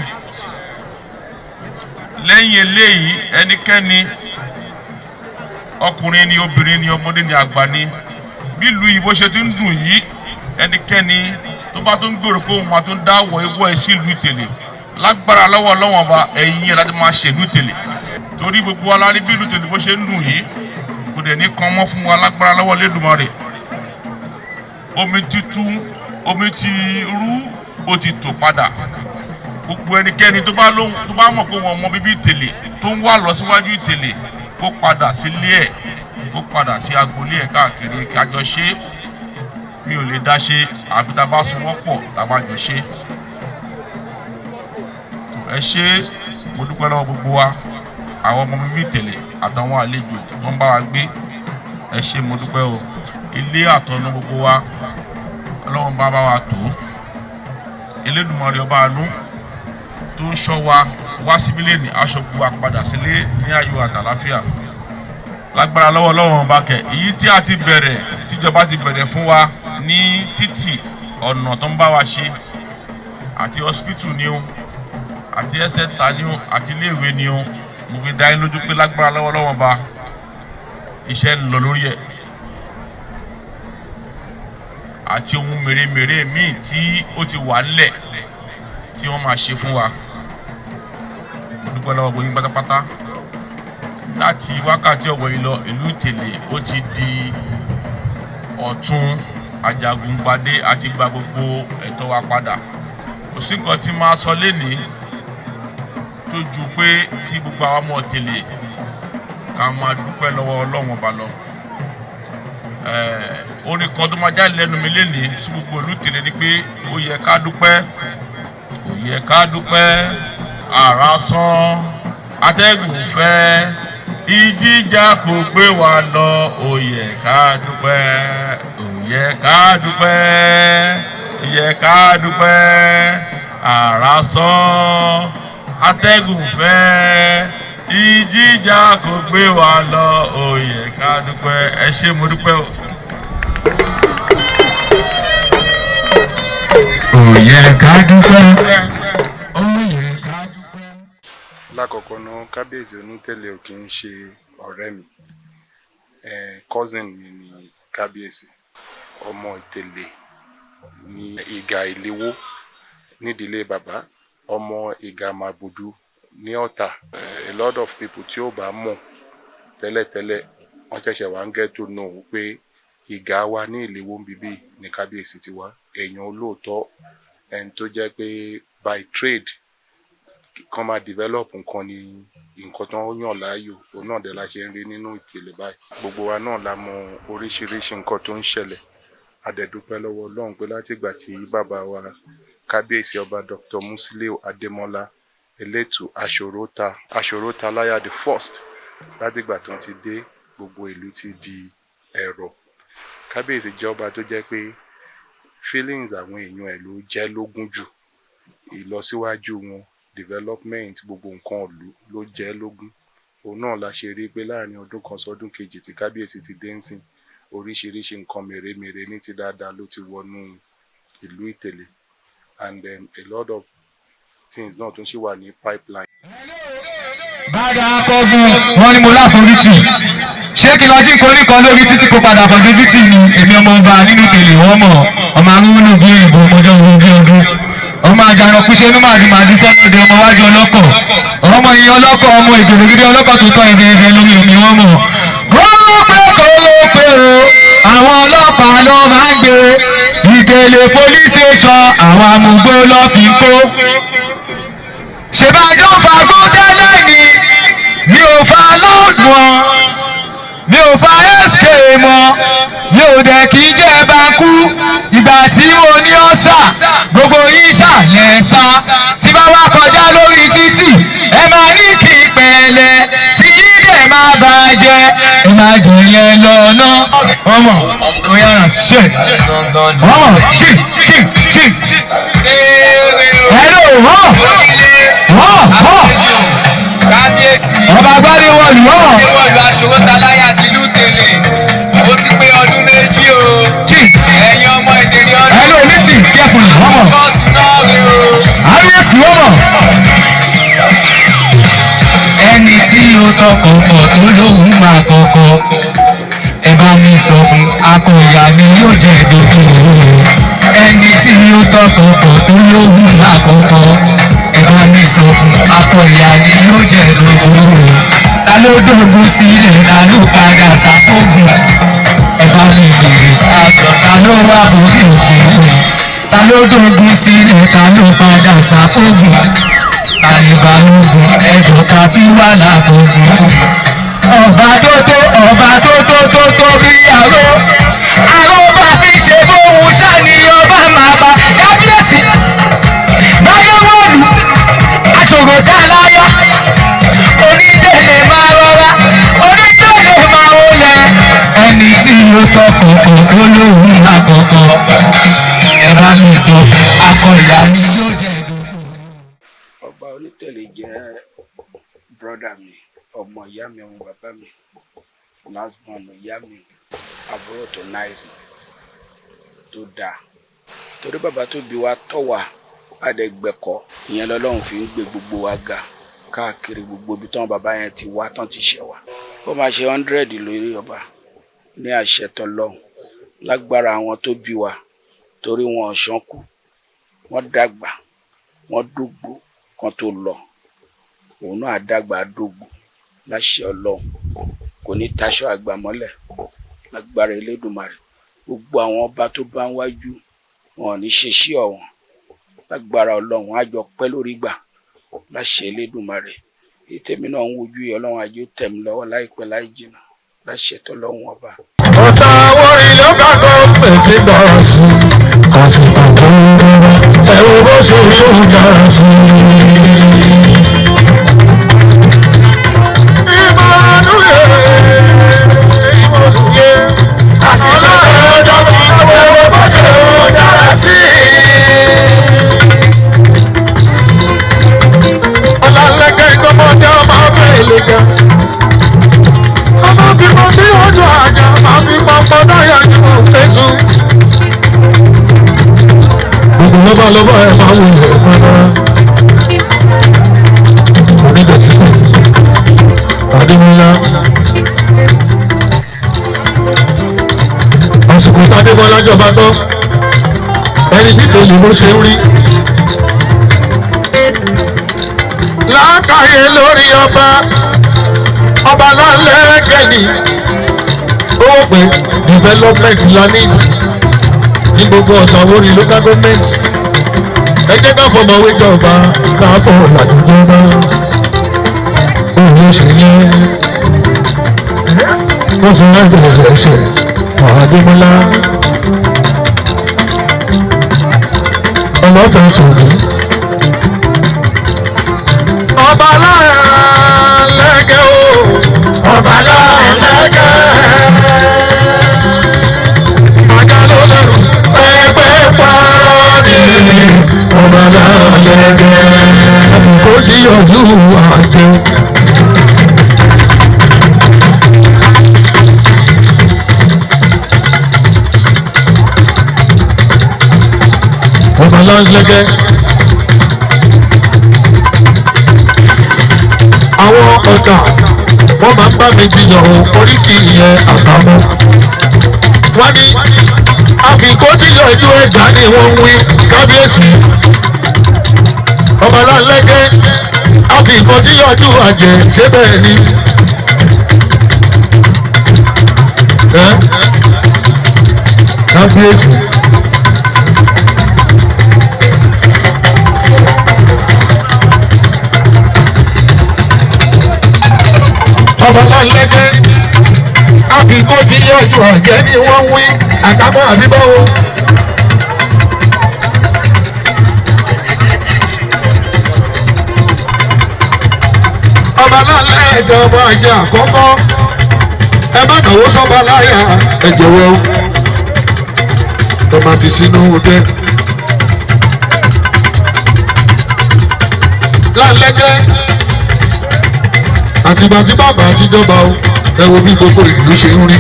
Lẹ́yìn eléyìí, ẹnikẹ́ni, ọkùnrin ni, obìnrin ni, ọmọdé ni, àgbà ni, bí ìlú yìí bó ṣe ti ń dùn yìí, ẹnikẹ́ni tó bá tó ń gbèrò pé òun máa tó ń dáwọ̀ ewu ẹ̀ sí ìlú Ìtẹ̀lé, lágbára lọ́wọ́ Ọlọ́wọ́n ọba, ẹ̀yìn ẹ̀ láti máa ṣèlú Ìtẹ̀lé, torí gbogbo wa la rí bí ìlú Ìtẹ̀lé bó ṣe ń dùn yìí, kò dẹ̀ ní kan mọ́ fún wa lágbára lọ́wọ́ Elédùmarè. Omi títú, omi ti rú, ó ti tò padà. Gbogbo ẹnikẹ́ni tó bá lóhun tó bá mọ̀ pé wọn mọ bíbí Ìtẹ̀lé tó ń wà lọ síwájú Ìtẹ̀lé, kó padà sílé ẹ̀, kó padà sí agboolé ẹ̀ káàkiri, kájọ ṣe. Mi ò lè dá ṣe, àfi tá a bá sowọ́pọ̀, tá a bá jọ ṣe. Ẹ ṣé, mo dúpẹ́ lọ́wọ́ gbogbo wa, àwọn ọmọ bíbí Ìtẹ̀lé àtàwọn àlejò tó ń bá wa gbé. Ẹ ṣé, mo dúpẹ́ o. Ilé àtọ̀nà gbogbo wa, Ọlọ́run bá bá wa tó. Elédùmarè ọba àánú tó ń ṣọ́ wa wá síbí lẹ́nìí, aṣọ gbogbo wa padà sílé ní ayọ̀ àtàláfíà lágbára lọ́wọ́ Ọlọ́run ọba kẹ̀. Èyí tí a ti bẹ̀rẹ̀, tíjọba ti bẹ̀rẹ̀ fún wa ní títì, ọ̀nà tó ń bá wa ṣe, àti hospital ni o, àti health center ni o, àti iléèwé ni o, mo fi dá yín lójú pé lágbára lọ́wọ́ Ọlọ́run ọba, iṣẹ́ ń lọ lórí ẹ̀, àti ohun mèremère míì tí ó ti wà ńlẹ̀ tí wọ́n máa ṣe fún wa. Mo dúpẹ́ lọ́wọ́ gbogbo yín pátápátá. Láti wákàtí ọ̀wọ̀ yìí lọ, ìlú Ìtẹ̀lé ó ti di ọ̀tún. Ajagungbadé àti gba gbogbo ẹ̀tọ́ wa padà. Kò sí nǹkan tí máa sọ lénìí tó ju pé kí gbogbo àwọn ọmọ Ìtẹ̀lé ká máa dúpẹ́ lọ́wọ́ Ọlọ́run ọba lọ. Orin kan tó máa jáde lẹ́nu mi lénìí sí gbogbo ìlú Ìtẹ̀lé ni pé ó yẹ ká dúpẹ́, ó yẹ ká dúpẹ́. Àrá sán, atẹ́gùn fẹ́, ìjìjà kò gbé wa lọ. Ó yẹ ká dúpẹ́, ó yẹ ká dúpẹ́, ó yẹ ká dúpẹ́. Àrá sán, atẹ́gùn fẹ́, ìjìjà kò gbé wa lọ. Ó yẹ ká dúpẹ́. Ẹ ṣé, mo dúpẹ́ o. Ó yẹ ká dúpẹ́. Ó yẹ ká dúpẹ́. Lákọ̀ọ́kọ́ náà, kábíyèsí Onítẹ̀lé ò kì í ṣe ọ̀rẹ́ mi, cousin mi ni kábíyèsí. Ọmọ Ìtẹ̀lé ní Ìgà Ìléwó nídìílé bàbá, ọmọ Ìgà Màbùdù ní Ọ̀tà. A lot of people tí ó bá mọ̀ tẹ́lẹ̀tẹ́lẹ̀, wọ́n ṣẹ̀ṣẹ̀ wá ń get to know pé Ìgà wa ní Ìléwó ń bíbí ní kábíyèsí ti wá. Èèyàn olóòótọ́, ẹni tó jẹ́ pé by trade, kán máa develop nǹkan ní nǹkan tó ń yàn láàyò, òun náà dẹ̀ la ṣe ń rí nínú Ìtẹ̀lé báyìí. Gbogbo wa náà la mọ oríṣiríṣi nǹkan tó ń ṣẹlẹ̀. A dẹ̀ dúpẹ́ lọ́wọ́ Ọlọ́run pé látìgbà tí bàbá wa kábíyèsí ọba Dr. Musiliu Adémọ́lá Elétù Aṣòróta Aṣòrótaláyà the first, látìgbà tó ti dé, gbogbo ìlú ti di ẹ̀rọ. Kábíyèsí jẹ́ ọba tó jẹ́ pé feelings àwọn èèyàn ẹ̀ ló jẹ́ lógún jù. Ìlọsíwájú wọn, development, gbogbo nǹkan ìlú ló jẹ́ lógún. Òun náà la ṣe rí pé láàrin ọdún kan sọdún kejì tí kábíyèsí ti dé ńsìn, Oríṣiríṣi nǹkan mèremère ní ti dáadáa ló ti wọnú ìlú Ìtẹ̀lé, and a lot of things náà tún ṣì wà ní pipeline. Bàdà akọgun wọn ni mo láforítì. Ṣé kí lọ jí nǹkan oníkan lórí títí kó padà bọ̀ dójú tì ní? Èmi ọmọ ọba nínú tèlè wọ́n mọ̀, ọmọ arúgbó bí ìbò ọmọdé ogun bí ọdún, ọmọ àjànàkú ṣe ní màdìmàdì sọ́nàdé, ọmọ wájú ọlọ́kọ̀, ọmọ ìyẹn ọlọ́kọ̀, ọmọ ìgbèrègídé ọlọ́kọ̀ tó tọ́ ẹ̀bẹ̀ ẹ̀bẹ̀ lórí omi wọ́n mọ̀. Kó pé kó pé o, àwọn ọlọ́pàá ló máa ń gbé Ìtẹ̀lé police station, àwọn amúgbó ló fi ń kó. Ṣèbájọ́ fagbó tẹ́lẹ̀ ni mi ò fa lọ́ọ̀dù mọ́, mi ò fa sk mọ́, mi ò dẹ̀ kí jẹ́ báńkú. Ìgbà tí mo ní ọ̀sà, gbogbo yín ṣàlẹ̀ sá. Tí bá wá kọjá lórí títì, ẹ máa ní kí pẹ̀lẹ́ tí yín dẹ̀ máa bàjẹ́, ẹ máa jẹ yẹn lọ́nà. Ọmọ oyara ṣe ọmọ chi chi chi. Hello, hàn hàn hàn. Ọba gbádé wọlú hàn. Wọ̀lú aṣòwòtaláyà tìlú Tèlè, ó ti pé ọdún 2 o. Ẹ̀yin ọmọ Ìtẹ̀lé ọdún. Hello, listen carefully, ọmọ. Kóòtù náà rè o. Àríyèsí ọmọ. Ẹni tí ó tọkọ̀ pọ̀ tó lóhùn máa kọ̀kọ̀, ẹ bá mi sọ fún, akọ̀yà ni yóò jẹ́ dodo. Ẹni tí ó tọkọ̀ pọ̀ tó lóhùn máa kọ̀kọ̀, ẹ bá mi sọ fún, akọ̀yà ni yóò jẹ́ dodo. Ta ló dógun sílẹ̀, ta ló padà sáfógun? Ẹ bá mi bèrè, ta ló wà bórí òkú? Ta ló dógun sílẹ̀, ta ló padà sáfógun? Àlìbálògùn ẹjọ́ ta tún wà lábògùn. Ọba tó tó, ọba tó tó tó tó bí àró. Àró bá fi ṣe bóun ṣáni ọba máa bá kábíyèsí. Báyọ̀ wọ̀lú, aṣòro dá láyà. Onídèlè máa rọra, onídèlè máa wọlé. Ẹni tí ó tọkọ̀kọ̀ tó lóhùn àkọ́kọ́. Ẹ bá mi sọ, akọ̀yà ni yóò jẹ́. Ọba Onítẹ̀lé jẹ́ brọ́dà mi, ọmọ ìyá mi, ọmọ bàbá mi, last born ìyá mi, àbúrò tó nice, tó dáa. Torí bàbá tó bí wa tọ́ wa àdẹ́gbẹ̀kọ́, ìyẹn lọ́lọ́run fi ń gbé gbogbo wa ga káàkiri gbogbo ibi tán bàbá yẹn ti wá tán ti ṣẹ̀ wá. Ó máa ṣe 100 lórí ọba ní àṣẹ tọlọ́run, lágbára àwọn tó bí wa, torí wọn ò ṣánkú, wọ́n dàgbà, wọ́n dógbò kan tó lọ. Òun náà dàgbà dógbò láṣẹ Ọlọ́run, kò ní taṣọ àgbà mọ́lẹ̀ lágbára Elédùmarè. Gbogbo àwọn ọba tó bá ń wájú wọn ò ní ṣe sí ọ̀wọ́n lágbára Ọlọ́run, á jọ pẹ́ lórí gbà láṣẹ Elédùmarè. Ètèmi náà ń wojú yìí, Ọlọ́run àjò tẹ̀mí lọ́wọ́ láìpẹ́ láì jìnnà láṣẹ tọ́lọ́run ọba. Ọ̀tá orí ló ká tó pèsè gbọ́rọ̀ sí i, àsìkò tó ń bọ̀ ẹ̀wọ̀n bó ṣe ń dára sí i. Àsìkò tó ń bọ̀ ẹ̀wọ̀n bó ṣe ń dára sí i. Ọlálẹ́kẹ̀ ìgbọ́mọdé ọmọ ọmọ ìlẹ̀kẹ̀. Ọmọ bímọ sí ojú àjà, máa fi pọnpọn náà yọjú òkèzú. Gbogbo lọ́ba lọ́ba ẹ̀ máa wù ú pẹ́pẹ́. Onídọ̀tí kù, Adémọ́lá. Àsìkò Tádébọ́lá jọba tán, ẹni tí tèlé bó ṣe ń rí. Lákàyè lórí ọba, ọba lálẹ́kẹ̀ ni ó wò pé development la ní ní gbogbo ọ̀sán orí local government. Ẹ jẹ́ ká fọmọwé jọba, ká fọ làdúgbò òun ṣe yẹ wọ́n sì máa ń bẹ̀rẹ̀ ẹ̀ṣẹ̀ Adémọ́lá ọlọ́tọ̀ tòun. Ọba lálẹ́kẹ̀ o, ọba lálẹ́kẹ̀. Ajá ló lẹ́rù pẹ́pẹ́ pààrọ̀ ni ọba lálẹ́kẹ̀. Àbùkù tí yọjú àjẹ. Ọbalálẹ́gẹ́. Àwọn ọ̀tà wọ́n máa ń bá mi jiyàn o, oríkì ìyẹn àbámọ́. Wọ́n ní àfikó tí yọjú ẹ̀dá ni wọ́n ń wí kábíyèsí. Ọbalálẹ́gẹ́ àfikó tí yọjú àjẹ́ ṣé bẹ́ẹ̀ ni. Kábíyèsí. Ọbalálẹ́gẹ́ àfikó tí yọjú àjẹ́ ni wọ́n ń wí àtàmọ́ àbí báwo. Ọbalálẹ́gẹ́ ọmọ àjẹ́ àkọ́kọ́ ẹ má náwó sọ́ba láyà ẹ jọ̀wọ́ ẹ má fi sínú dé. Lálẹ́gẹ́ àtìgbà tí bàbá ti jọba o ẹ wo bí gbogbo ìlú ṣe ń rí.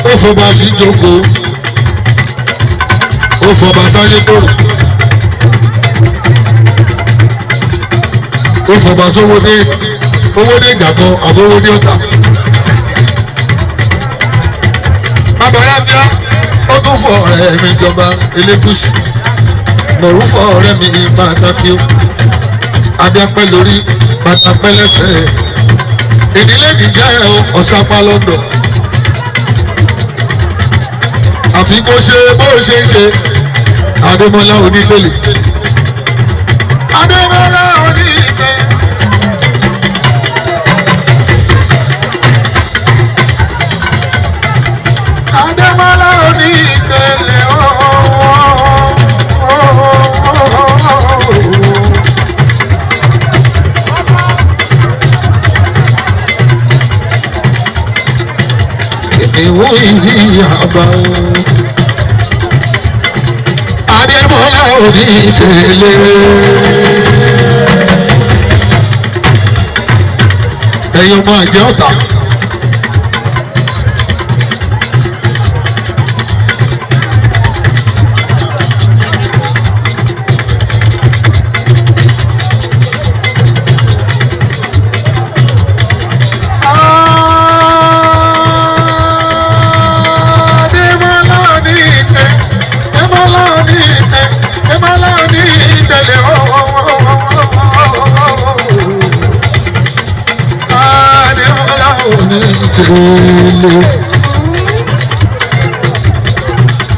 Ó fọba sí jókòó, ó fọba sáyé kóró, ó fọba sówó dé owó dé ìgbà kan àbówó dé ọ̀tà. Bàbá Rábíà ó tún fọ ọ̀rẹ́ mi jọba Elégùṣì, mọ̀rú fọ ọ̀rẹ́ mi pàtàkì o, adẹ́pẹ́ lórí pàtàpẹ́ lẹ́sẹ̀, ìdílé nìjẹ́ ọ̀sápá lọ́dọ̀. Àfi kó ṣe bó ṣe ń ṣe Adémọ́lá Onípele. Adémọ́lá Onípele. Adémọ́lá Onípele ooo. Ìwọ ìdí àbá o. Adémọ́lá Onípele. Ẹ̀yin ọmọ àjẹ́ ọ̀tà.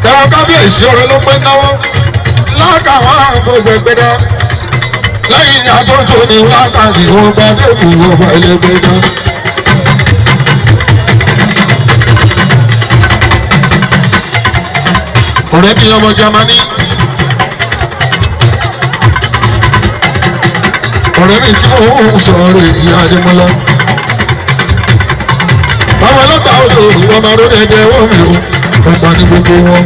Ẹ̀wọ̀n kábíyèsí ọ̀rẹ́ ló pé náwó lákàwọn àgbègbè gbẹdá lẹ́yìn àtúntò ní wákàtí wọn gba débù ọba ẹlẹgbẹdá. Ọ̀rẹ́ mi ọmọ Jámánì. Ọ̀rẹ́ mi tí mò ń sọ̀rọ̀ ìyá Adémọ́lá. Àwọn ọlọ́pàá odò wọn máa rún ẹgbẹ́ wọn mi ò ọ̀pá ní gbogbo wọn.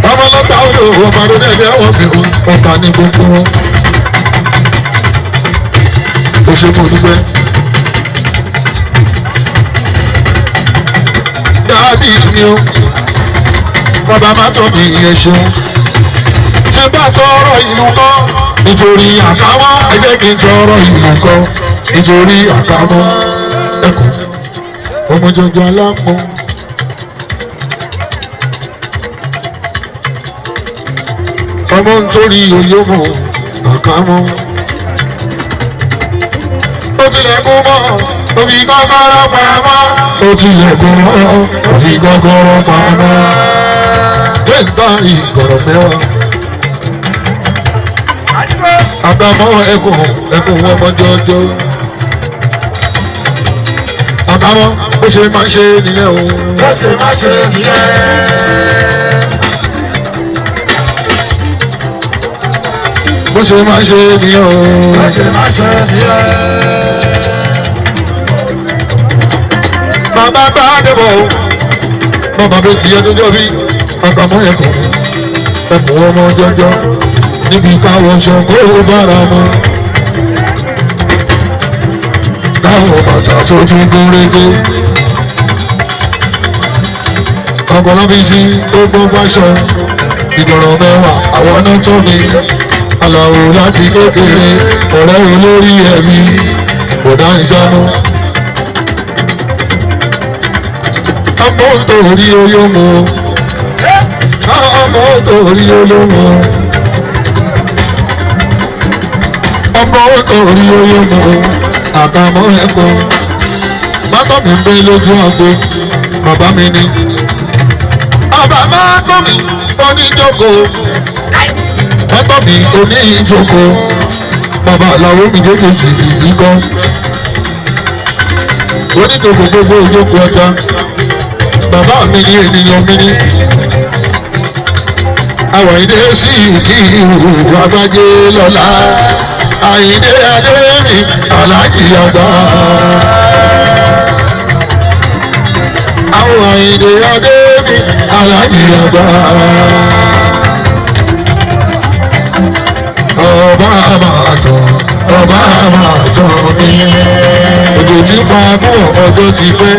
Àwọn ọlọ́pàá odò wọn máa rún ẹgbẹ́ wọn mi ò ọ̀pá ní gbogbo wọn. Ó ṣe mo dúpẹ́. Dáàbì mi o, bàbá má tọ́ mi ìyẹn ṣeun. Tí bá tọrọ ìlú kọ́ nítorí àkámọ́, ẹ jẹ́ kí n tọrọ ìlú kọ́ nítorí àkámọ́. Ẹkùn ọmọ jọjọ alápọ̀. Ọmọ nítorí oyómọ àkámọ́. Ó tilẹ̀kùn mọ́ òfin kọ́kọ́rọ́ pamọ́. Ó tilẹ̀kùn mọ́ òfin kọ́kọ́rọ́ pamọ́. Gbẹ̀ngà ìgọ̀rọ̀ mẹ́wàá. Àbámọ́ ẹkùn ẹkùn ọmọ jọjọ. Àbámọ́ bó ṣe máa ń ṣe nìyẹn o. Bó ṣe máa ṣe nìyẹn. Bó ṣe máa ń ṣe nìyẹn o. Bó ṣe máa ṣe nìyẹn. Bàbá bá débọ̀ o. Bàbá mi ti ẹnu jọ bí. Àbámọ́ ẹkùn ẹkùn ọmọ jọjọ. Níbi káwọn ṣan kó bára mọ́. Káwọn bàtà tó tún gún régé. Ọ̀pọ̀lọpọ̀ tó gbọ́ fáṣọ ìgbọ̀rọ̀ mẹ́wàá àwọn náà tó mi Àlàó láti kékeré ọ̀rẹ́ olórí ẹ̀mí bọ̀dá ìṣáná. Ọmọ torí olómo, ọmọ torí olómo, ọmọ torí olómo, àbámọ̀ ẹ̀kọ́. Bàbá mi ń bẹ lójú àgbo, bàbá mi ni. Bàbá máa tọ́ mi oníjókòó, bàbá mi oníjókòó, bàbá làwọn mi jókòó sí ìdí kan. Oníjókòó gbogbo ìjókòó ọjà, bàbá mi ní ènìyàn mi ní. Àwọn ìdè sí kí ìhù àgbájé lọ́la, àyìndé adé mi aláàjì àgbà. Àwọn àyìndé adé mi aláàjì àgbà. Ọba máa tán, ọba máa tán mi. Òjò tí pa fún ọjọ́ ti pẹ́.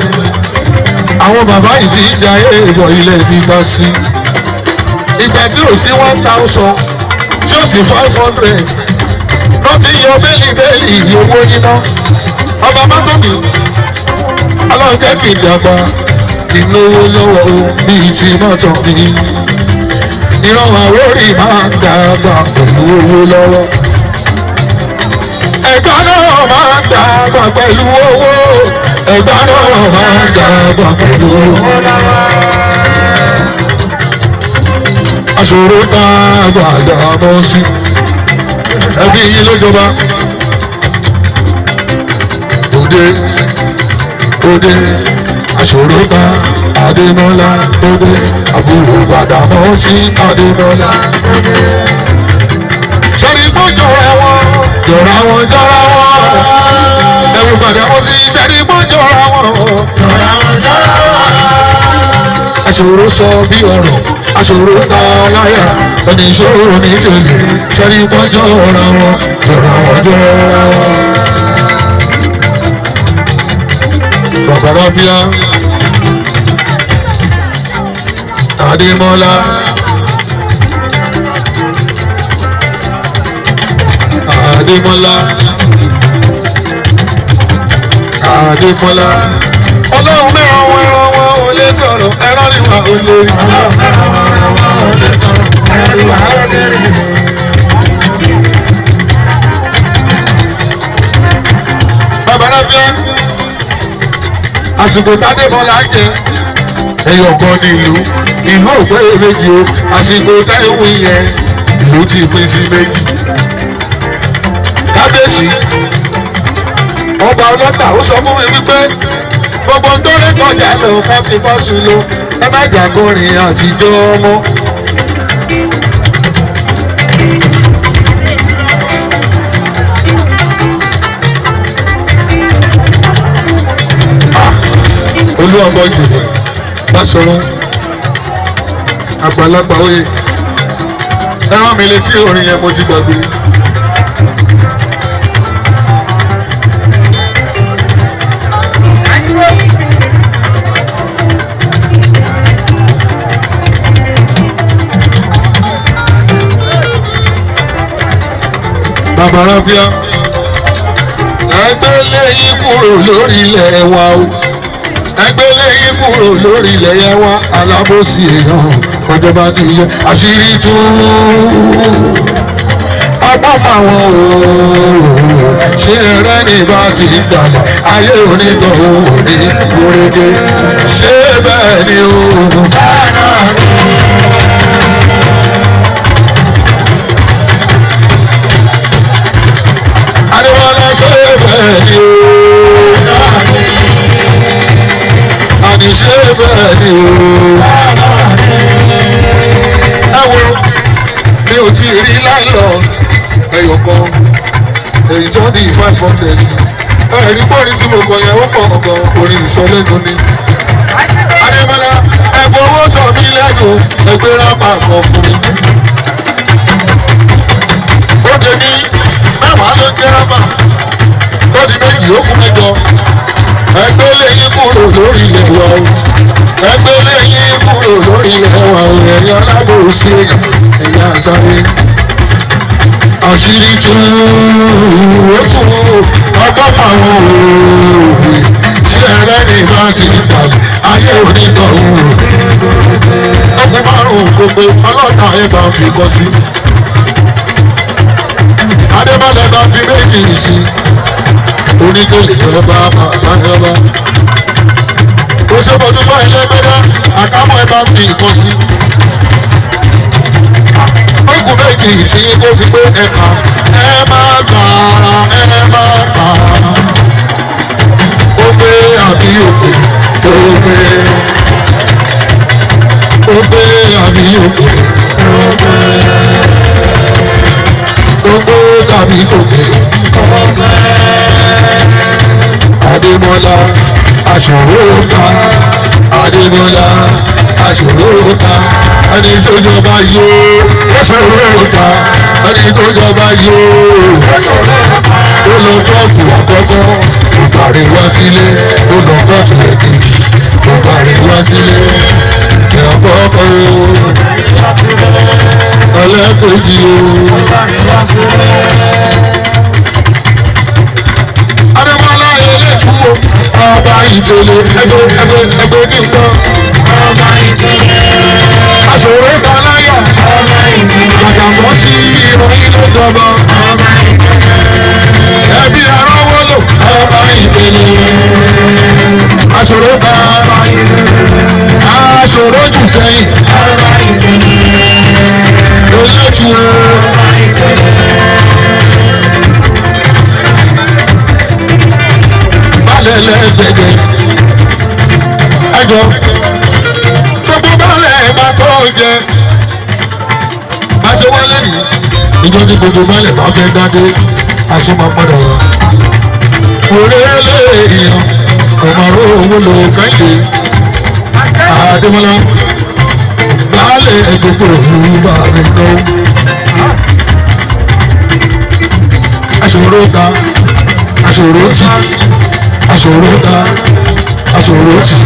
Àwọn bàbá yìí ti ń jayé ìbọn ilé gbígbá sí. Ìgbà tí ò sí 1000, tí ò sí 500, ló ti yọ bẹ́ẹ̀lì bẹ́ẹ̀lì owó níná. Ọba Mátọ́mì, Ọlọ́run jẹ́ kí n dàgbà, kí n lówó lọ́wọ́ o bíi ti Mátọ́mì. Ìran Àwórì máa ń dàgbà pẹ̀lú owó lọ́wọ́. Ẹ̀gbá náà máa ń dàgbà pẹ̀lú owó. Ẹ̀gbá náà máa ń dàgbà pẹ̀lú owó. Aṣòro dàgbà dàmọ́ sí. Ẹbí yín ló jọba. Òde òde aṣòro bá Adémọ́lá òde àbúrò Gbàdámọ́ sí Adémọ́lá. Sọ́ni kó jọra wọn, jọra wọn, jọra wọn. Ẹ̀wù Gbàdámọ́ sí sẹ́ni kó jọra wọn. Jọra wọn, jọra wọn. Aṣòro sọ bí ọ̀rọ̀, aṣòro ta láyà, oníṣòro ní tèlè, sẹ́ni kó jọra wọn, jọra wọn, jọra wọn. Bàbá Rábíà Adémọ́lá Adémọ́lá Adémọ́lá Ọlọ́run mẹ́ràn wọn ẹran wọn ò lè sọ̀rọ̀ ẹran ni wà ó lè rí. Ọlọ́run mẹ́ràn wọn ẹran wọn ò lè sọ̀rọ̀ ẹran ni wà ó lè rí. Bàbá Rábíà àsìkò tádébọ́lá ń jẹ ẹyọ kan ní ìlú ìlú òpé méjì o àsìkò táìwì yẹn ìlú ti pín sí méjì. Kábíyèsí ọba ọlọ́tà ó sọ fún mi wípé gbogbo ń tó lè kọjá lọ ká fi bọ́ sí lọ ẹ má jàgọrin àtijọ́ mọ́. Olúwàbọ̀ jùlọ Báṣọ̀run àgbàlagbà oyè ẹ rán mi létí orin yẹn mo ti gbàgbé. Bàbá Rábíà ẹgbẹ́ lẹ́yìn kúrò lórí ilẹ̀ wa o ẹgbẹ́ lẹ́yìn kúrò lórí ilẹ̀ yẹn wá alábòsí èèyàn ọjọba ti yẹ àṣírí tú ọgbọ́n àwọn ooo ṣé ẹrẹ́ ní bá ti gbàlẹ̀ ayé onítọ̀hún òní kúrẹ́dẹ́ ṣé bẹ́ẹ̀ ni o. Adéwọlá ṣé bẹ́ẹ̀ ni o. Àní ṣé bẹ́ẹ̀ ni o. Ẹ wo mi ò tí ì rí láìlọ́ọ̀dù ẹyọ kan èyí tó ní 500 ẹ̀rí pọ́ọ̀rí tí mo kọ yẹn ó pọ̀ ọ̀gàn orin ìsọlẹ́nu ni. Adébọ́lá ẹ̀fọ́ owó sọ mí lẹ́nu ẹgbẹ́ rápá kan fún mi. Ó dé ní mẹ́wàá ló jẹ́ rápá ó di méjì ó kú mẹ́jọ. Ẹgbẹ́ lẹ́yìn kúrò lórí ilẹ̀ wa o. Ẹgbẹ́ lẹ́yìn kúrò lórí ilẹ̀ wa o. Ẹ̀yin alábòsí èèyàn, ẹ̀yà sáré. Àṣírí tú ó tú ọgbọ́n àwọn òwe tí ẹrẹ́ ní bá ti gbàgbé ayé onítọ̀hún. Ọkùnrin márùn-ún gbogbo ọlọ́ta ẹ̀ bá fi kọ́ sí. Adébálẹ̀ bá fi méjì sí. Onídòlè ọba bàbá ọba. Oṣooṣo ẹlẹ́gbẹ́dá àkámọ́ ẹ bá fi kọ́ sí. Ogun méjì tí kò fi pé ẹ̀ka ẹ má gbà ẹ má gbà. Ó gbé àbí òkè ó gbé. Ó gbé àbí òkè ó gbé. Ó gbé àbí òkè ó gbé. Adémọ́lá aṣòro ta. Adémọ́lá aṣòro ta. Ẹni tó jọba yóò aṣòro ta. Ẹni tó jọba yóò ó lọ kóòtù àkọ́kọ́ kò bàrè wá sílé. Ó lọ kóòtù ẹ̀kejì kò bàrè wá sílé. Ẹ̀kọ́kọ́ ẹlẹ́kejì o. Adémọ́lá elétúwò ọba Ìtẹ̀lé ẹgbẹ́ ẹgbẹ́ ẹgbẹ́ nìkan. Ọba Ìtẹ̀lé. Aṣòro kaláyà. Ọba Ìtẹ̀lé. Àjàmọ́ sí ìròyìn ló dọ̀bọ̀. Ọba Ìtẹ̀lé. Ẹbí arọ́wọ́lò. Ọba Ìtẹ̀lé. Aṣòro ká. Aṣòro jù sẹ́yìn. Ọba Ìtẹ̀lé. Elétúwò. Ọba Ìtẹ̀lé. Lẹ́lẹ́gbẹ̀dẹ̀ ẹjọ́ gbogbo balẹ̀ bá tó jẹ bá ṣe wálé nìyí ìjọ ní gbogbo balẹ̀ bá fẹ́ dádé aṣọ máa padà wá. Òrèlè èèyàn ọmọọrọ owó ló kẹ́hìndé Adémọ́lá baálẹ̀ gbogbo òlu bá mi lọ. Aṣòro ta aṣòro tì aṣòro ta aṣòro tì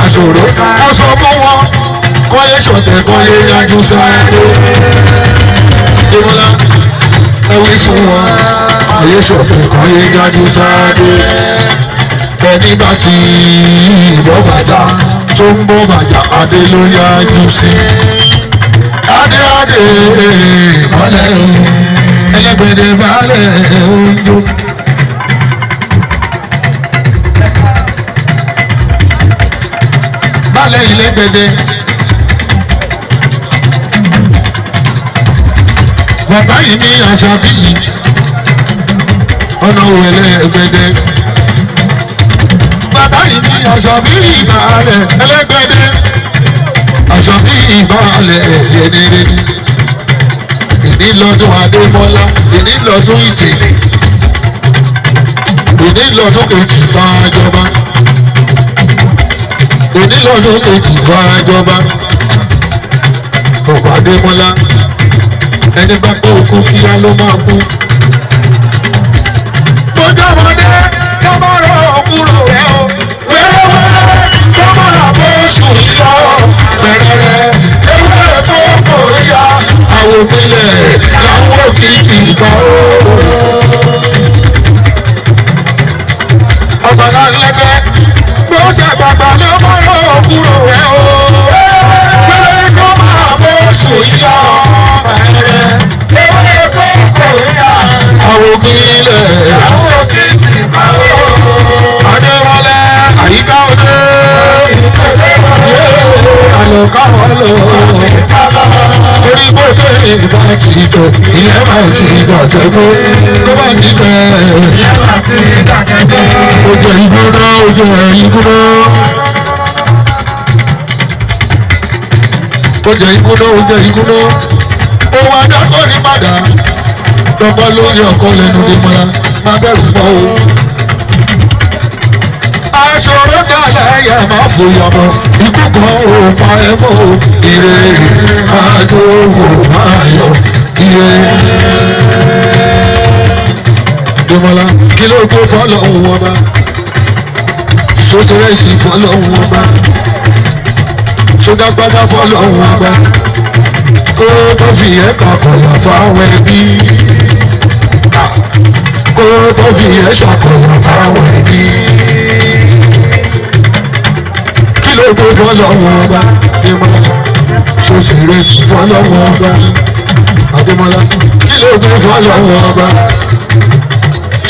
aṣòro ta. Wọ́n sọ fún wọn kọ́yé ṣọ̀tẹ̀ kọ́yé yájú sáré. Adémọ́lá ẹ wí fún wọn kọ́yé ṣọ̀tẹ̀ kọ́yé yájú sáré. Ẹni bá ti bọ́ bàjá tó ń bọ́ bàjá adé ló yájú sí. Adé adé balẹ̀ ẹlẹ́gbẹ̀dẹ̀ balẹ̀ oúnjẹ. Balẹ̀ ilẹ̀gbẹ̀dẹ̀. Bàbá yìí ní àṣà bíyì ọ̀nà òwẹ̀lẹ̀ ẹgbẹ̀dẹ̀. Bàbá yìí ní àṣà bíyì balẹ̀ ẹlẹ́gbẹ̀dẹ̀. Àṣà bíyì balẹ̀ ẹ̀yẹ́dẹ́rẹ́dẹ́. Ìní lọ́dún Adémọ́lá, ìní lọ́dún Ìtẹ̀lé, ìní lọ́dún kejì bá jọba. Ìní lọ́dún kejì bá jọba. Ọ̀pọ̀ Adémọ́lá, ẹni bá pé òkú kíá ló máa kú. Bójúmọdé kó má rọ òkúrò rẹ o. Wẹ́rẹ́wẹ́rẹ́ kó má rà bó sùn yọ. Bẹ̀rẹ̀rẹ̀ ewé tó kò yá. Àwọn òpinlẹ̀ làwọn òkìkí gbọ́. Ọ̀gbọ̀nà lẹ́gbẹ́ bó ṣe bàbá ló má rọ òkúrò rẹ o. Wẹ́rẹ́ kó má bó sùn yọ. Bẹ̀rẹ̀rẹ̀ ewé tó kò yá. Àwọn òpinlẹ̀ làwọn òkìkí gbọ́. Adéwálé àyíká òde. Àlọ́káwọ́ lọ. Orí bóde ìbá ti tọ̀, ilẹ̀ máa ti dàjẹ́ tó. Tó bá ti tẹ̀. Ó jẹ́ ìgbóná, ó jẹ́ ìgbóná. Ó jẹ́ ìgbóná, ó jẹ́ ìgbóná. Ohun adákọ́ ní padà. Lọ́pọ̀ lórí ọkọ lẹ́nu ní mọ́ra, má bẹ̀rù mọ́ o. Aṣọ̀rọ̀ dàlẹ́ yẹ máa fòyà mọ́, ikú kan ò pa ẹ mọ́ o. Ire àjòwò máa yọ ire. Dèmọ́lá kí ló gbé fọ́lọ́hún wọn bá? Ṣoṣeré fọlọ́hún ọba. Ṣodágbádá fọlọ́hún ọba. Kó tó fi ẹ̀ka kọ̀yà fáwọn ẹbí. Kó tó fi ẹ̀ ṣàkọ̀yà fáwọn ẹbí. Kí ló dé fọlọ́hún ọba? Adémọ́lá. Ṣoṣeré fọlọ́hún ọba. Adémọ́lá. Kí ló dé fọlọ́hún ọba?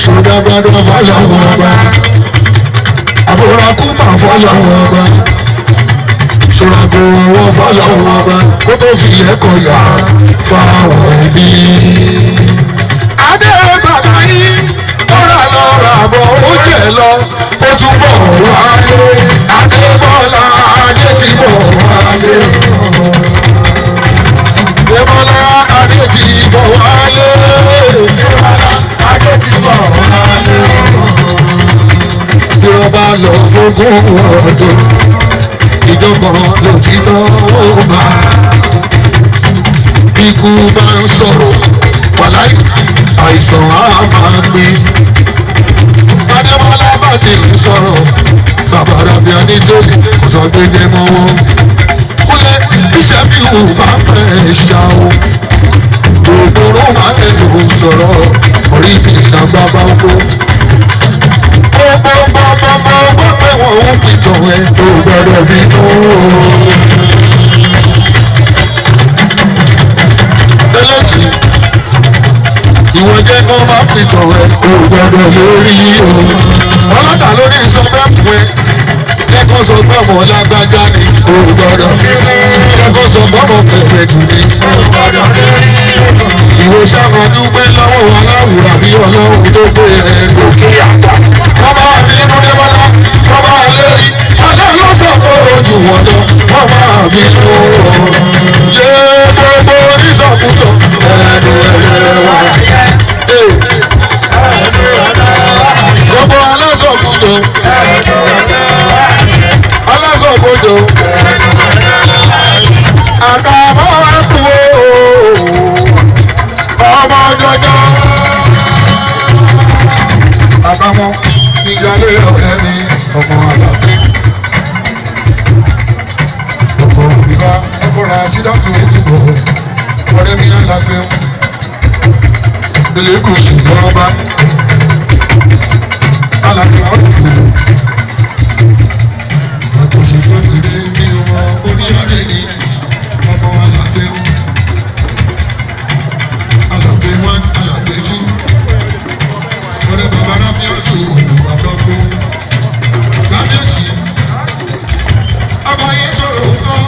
Ṣodágbádá fọlọ́hún ọba. Àbúrakú máa fọlọ́hún ọba. Ṣòràgò ọwọ́ fọlọ́hún ọba. Kó tó fi ẹ̀kọ́ yà fáwọn ẹbí. Adé bàbá yìí kọ́ra lọ rà bọ̀ ó jẹ́ lọ ó tún bọ̀ wálé. Adébọ́lá adé ti bọ̀ wálé. Adébọ́lá adé ti bọ̀ wálé. Adébọ́lá adé ti bọ̀ wálé. Ìrọ̀bà lọ fógún ọdún ìjọba lòtítọ́ ó bá. Ikú bá ń sọ̀rọ̀ wàláì àìsàn á máa gbé. Adébọ́lá bá ti ń sọ̀rọ̀ bàbá Rábíà nítorí kò sọ gbégbé mọ́ wọn. Kúlẹ̀ iṣẹ́ bí ò bá fẹ́ ṣá o. Òkúrò máa ń lò sọ̀rọ̀ orí ìlànà bàbá oko. Gbogbogbogbogbò pé wọ́n ń pìtàn ẹ̀ tó gbọ́dọ̀ bí tó. Tẹ́lẹ̀tì ìwọ jẹ́ kó má pìtàn ẹ̀ tó gbọ́dọ̀ lórí o. Ọlọ́dà lórí sọ bẹ́ẹ̀ fún ẹ. Jẹ́ kó sọ pé ọmọ lágbájá ni kò gbọ́dọ̀. Jẹ́ kó sọ pé ọmọ pẹ̀fẹ̀ dùn ni. Ìwọ sábà dúpẹ́ lọ́wọ́ aláwùrà bí ọlọ́run tó gbé ẹ gòkè àgbà. Wọ́n máa bínú Débọ́lá, wọ́n máa lérí. Ọlọ́run ló sọ pé ojú wọn lọ, wọ́n máa bínú. Yé gbogbo onísọkúsọ, ẹnu ẹ̀rẹ̀ wà. Gbogbo alásọkúsọ, alásọkúsọ. Àkàmọ́ ẹ̀kú o, ọmọ jọjọ. Àkàmọ́ ìgbàlè ọ̀rẹ́ mi ọmọ àlàfé. Ọkọ̀ òbíbá ọkọ̀ra sídọ̀tún ìdìbò ọ̀rẹ́ mi alágbé. Ilé kò sì lọ́ba. Alàgbé ọ̀rùn. Àkọsí tó ti dé ní ọmọ orí ọ̀rẹ́ ni ọmọ àlàgbé. Alàgbé 1, alàgbé 2. Ọ̀rẹ́ bàbá Rábíàtù bàbá kú. Kábíyèsí. Ọba ayé tòrò kọ́.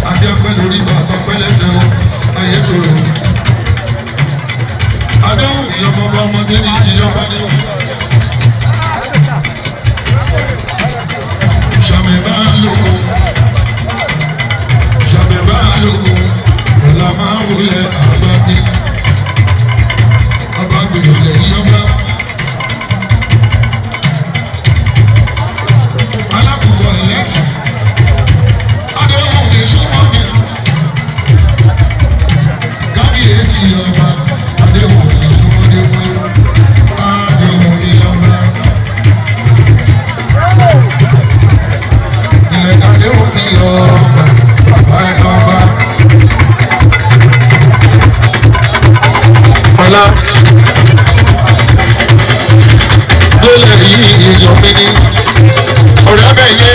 Adé ọpẹ́ lórí bàbá pẹ́lẹ́sẹ̀ o. Ayé tòrò. Adéhùn ìyọkọ̀ bá ọmọdé ní ìyọba ní. Ṣàmì bá lóko. Ṣàmì bá lóko. Ọ̀la máa wọlé àbá bí. Ọba gbèrè ìyọba. Alákòókò ẹlẹ́tì. Adéhùn ní súnmọ́ mi. Kábíyèsí ọba. Adéhùn ní súnmọ́ dé wọ́n. Adéhùn ní ọba. Ilẹ̀ Adéhùn ní ọba. Bàbá ẹ̀ ọba. Ọlá. Lólè yìí èèyàn mi ní. Ọ̀rẹ́ bẹ̀ yẹ,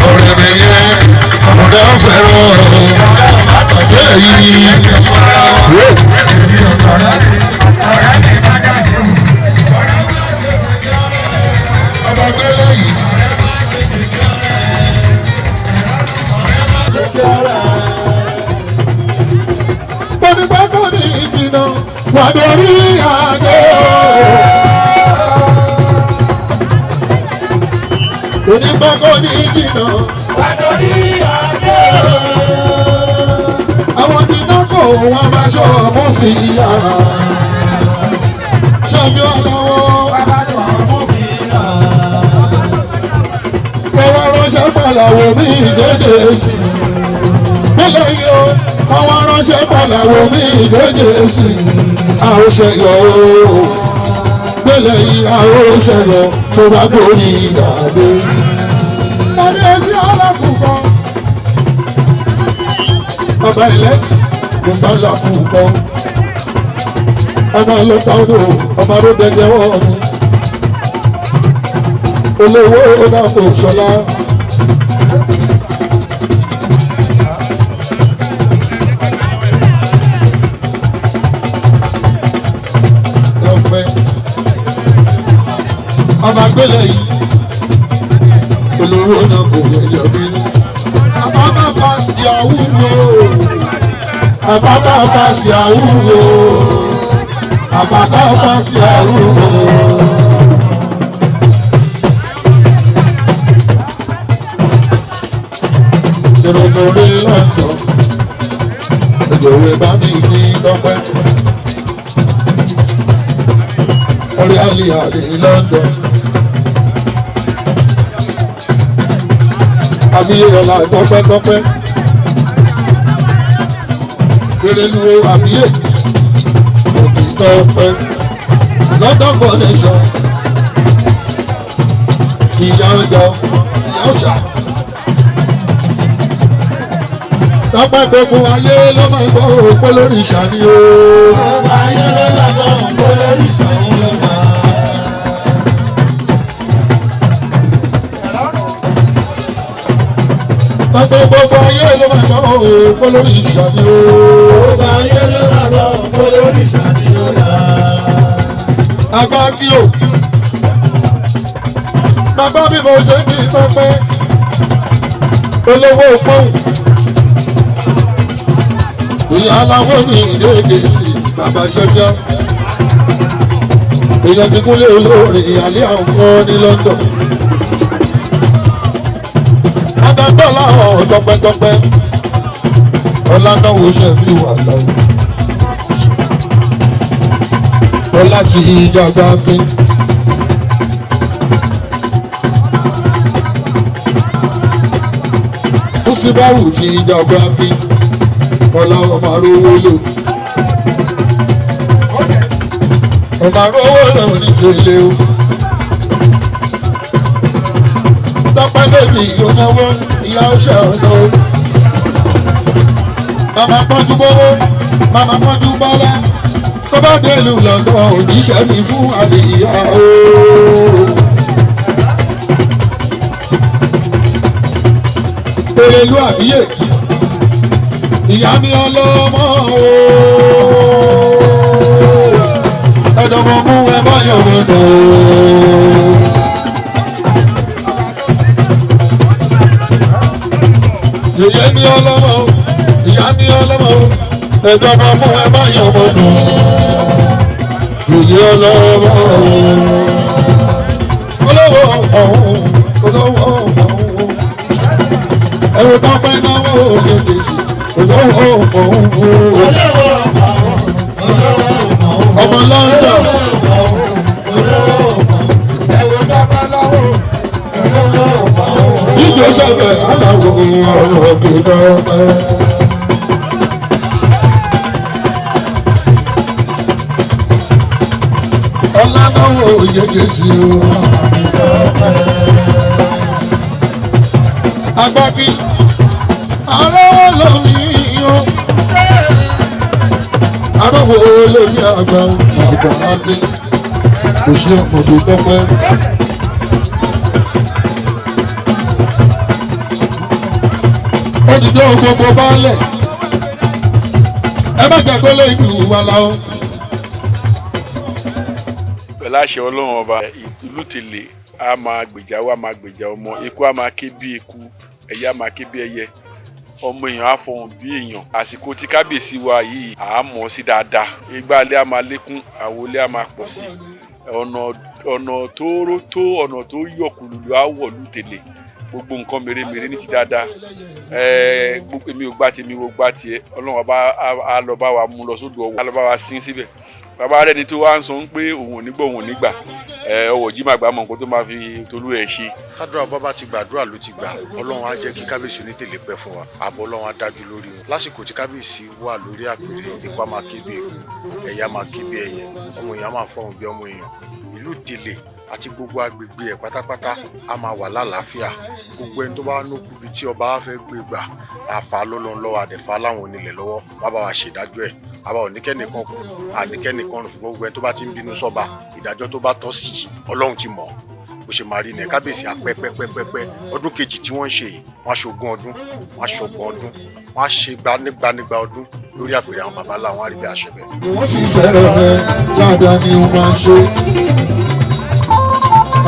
ọ̀rẹ́ bẹ̀ yẹ, ọ̀rẹ́ ń fẹ́ràn ọ̀rẹ́ yìí. Ọba gbélé yìí. Pọ̀nìpẹ́kọ̀ ní ìdìnnà wà lórí àjò. Onígbàgbọ́ ní ìdìnnà wà lórí àjò. Àwọn tí náà kò wọ́n máa ṣọ́ ọmọ fi yàrá. Ṣàbí ọlọ́wọ́ Bọ́wọ́ ránṣẹ́ pàlàwò mi ìdóje sí. Bílẹ̀ yìí o, bọ́wọ́ ránṣẹ́ pàlàwò mi ìdóje sí. A ò ṣe yọ̀ o. Gbé gbélé ìyàwó ṣẹlẹ̀ tó bá gbórí ìyàgbé. Kábíyèsí alákùnkàn. Ọba ilẹ̀ kò bá lákùnkàn. Ọba lọ́ta odò ọba ló dẹdẹ wọ́ mi. Olówó ọ̀dàpọ̀ ṣọlá. Ọ̀pẹ ọba gbélé yìí olówó náà kò yẹyẹ bínú. Bàbá bá fa sí àwúwo. Bàbá bá fa sí àwúwo. Bàbá bá fa sí àwúwo. Tòrótòró lọ́dọ̀ ìgbòho bá mi ní lọ́pẹ́. Orí àlè àlè lọ́dọ̀. Àbíyé ọ̀la tọ́pẹ́tọ́pẹ́. Gbèrèlú àbíyé òbí tọ́pẹ́. London connection. Ìyá ọjà ìyá ọ̀ṣà. Tọ́pẹ́ gbogbo ayé ló máa gbọ́ òpó lórí ìṣàní o. Gbogbo ayé ló máa gbọ́ òpó lórí ìṣàní o. Tọ́pẹ́ gbogbo ayé ló máa gbọ́ òpó lórí ìṣàní o. Gbogbo ayé ló máa gbọ́ òpó lórí ìṣàní o. Àgbà kí o. Bàbá mi mo ṣe kí Tọ́pẹ́. Olówó pọ́ùn. Ìyá aláwọ̀ mi ìdíje sí bàbá ṣẹ́fíà. Èèyàn ti kúnlé olóore ìyálé àwọn kan ní London. Adágbọ́lá ọ̀ tọpẹ́tọpẹ́. Ọlánáwó ṣe fi wà lọ́wọ́. Ọlá ti ìjàgbá mi. Kúsíbáwù ti ìjàgbá mi. Ọlá ọmọ arówó lò. Ọmọ arówó lò ní tèlé o. Tọ́pẹ́ bèbí ìyónáwó ìyá ọ̀ṣẹ́ ọ̀nà o. Màmá pọ́njú bọ́wọ́, màmá pọ́njú bọ́lá. Tó bá délùú lọ́dọ̀ òjíṣẹ́ mi fún àlìyá o. Èrèlú àbíyè ìyá mi ọlọ́mọ o. Ẹ̀dọ̀mọ̀ mú ẹ báyọ̀ mọ́nà o. Yèyé mi ọlọ́mọ o, ìyá mi ọlọ́mọ o, ẹ̀dọ̀mọ̀ mú ẹ báyọ̀ mọ́nà o. Yèyé ọlọ́mọ o. Olówó ọ̀hún, olówó ọ̀hún. Ẹ̀rù tó pẹ́ náwó òye tèṣì, olówó ọ̀hún. Ọmọ London. Jíjọ sọ̀bẹ̀ aláwọ̀ ọ̀rọ̀ gbẹ̀dọ̀ pẹ́. Ọlánáwó yege sí o. Agbábí arówó lómi o. Arówó lómi àgbà àgbà adé. Kò sí ọmọdé tọ́pẹ́. Ó ti dé gbogbo baálẹ̀. Ẹ má jẹ́ kó lè jù wá lọ. Pẹ̀lú àṣẹ Ọlọ́run ọba, ìlú Ìtẹ̀lé a máa gbèjà wa, máa gbèjà ọmọ. Eku a máa ké bí eku, ẹyẹ a máa ké bí ẹyẹ, ọmọ èèyàn á fọhùn bí èèyàn. Àsìkò tí kábíyèsí wa yìí à á mọ̀ sí dáadáa. Igbá ilé a máa lékún, àwo ilé a máa pọ̀ sí. Ọ̀nà tóóró tó ọ̀nà tó yọ kùlùlù á wọ̀ lù Ìtẹ̀lé. Gbogbo nǹkan mèremère ní ti dáadáa. Èmi ò gbá tèmi, wo gbá tiẹ̀. Ọlọ́run ọba á lọ bá wa mú lọ sódò Ọ̀wọ̀, á lọ bá wa sín síbẹ̀. Bàbá rẹ̀ ni tó wá ń sọ pé òun ò ní gbọ́, òun ò ní gbà. Ọwọ́ jí màgbà mọ̀ nǹkan tó máa fi tolú ẹ̀ ṣe. Tádùrà bàbá ti gbàdúrà ló ti gbà. Ọlọ́run á jẹ́ kí kábíyèsí Onítẹ̀lé pẹ́ fún wa. Ààbò Ọlọ́run á dájú lórí wọn. Lásìkò tí kábíyèsí wà lórí àpèrè, eku á máa ké bí eku, ẹyẹ á máa ké bí ẹyẹ, ọmọ èèyàn á máa fọhùn bí ọmọ èèyàn. Ìlú Ìlú Ìtẹ̀lé àti gbogbo agbègbè ẹ̀ pátápátá a máa wà lálàáfíà. Gbogbo ẹni tó bá nókù bíi tí ọba fẹ́ gbé gbà, àfa lọ́lọ́run lọ́wọ́, àdẹ̀fà láwọn onílẹ̀ lọ́wọ́, wọ́n bá wa ṣèdájọ́ ẹ̀. Àwa ò ní kẹ́nìkan kú, àníkẹ́nìkan rùn, ṣùgbọ́n gbogbo ẹni tó bá ti ń bínú sọ́ba, ìdájọ́ tó bá tọ́ sí Ọlọ́run ti mọ̀ bó ṣe máa rí ní. Kábíyèsí apẹ́pẹ́pẹ́pẹ́ ọdún kejì tí wọ́n ń ṣe yìí, wọ́n á ṣogún ọdún, wọ́n á ṣọgbọ̀n ọdún, wọ́n á ṣe gbanígbanígba ọdún lórí àpèrè àwọn baba ńlá wọn, á rí bí àṣẹ bẹ́ẹ̀. Wọ́n sì fẹ́ràn rẹ̀ dáadáa ni ó máa ń ṣe.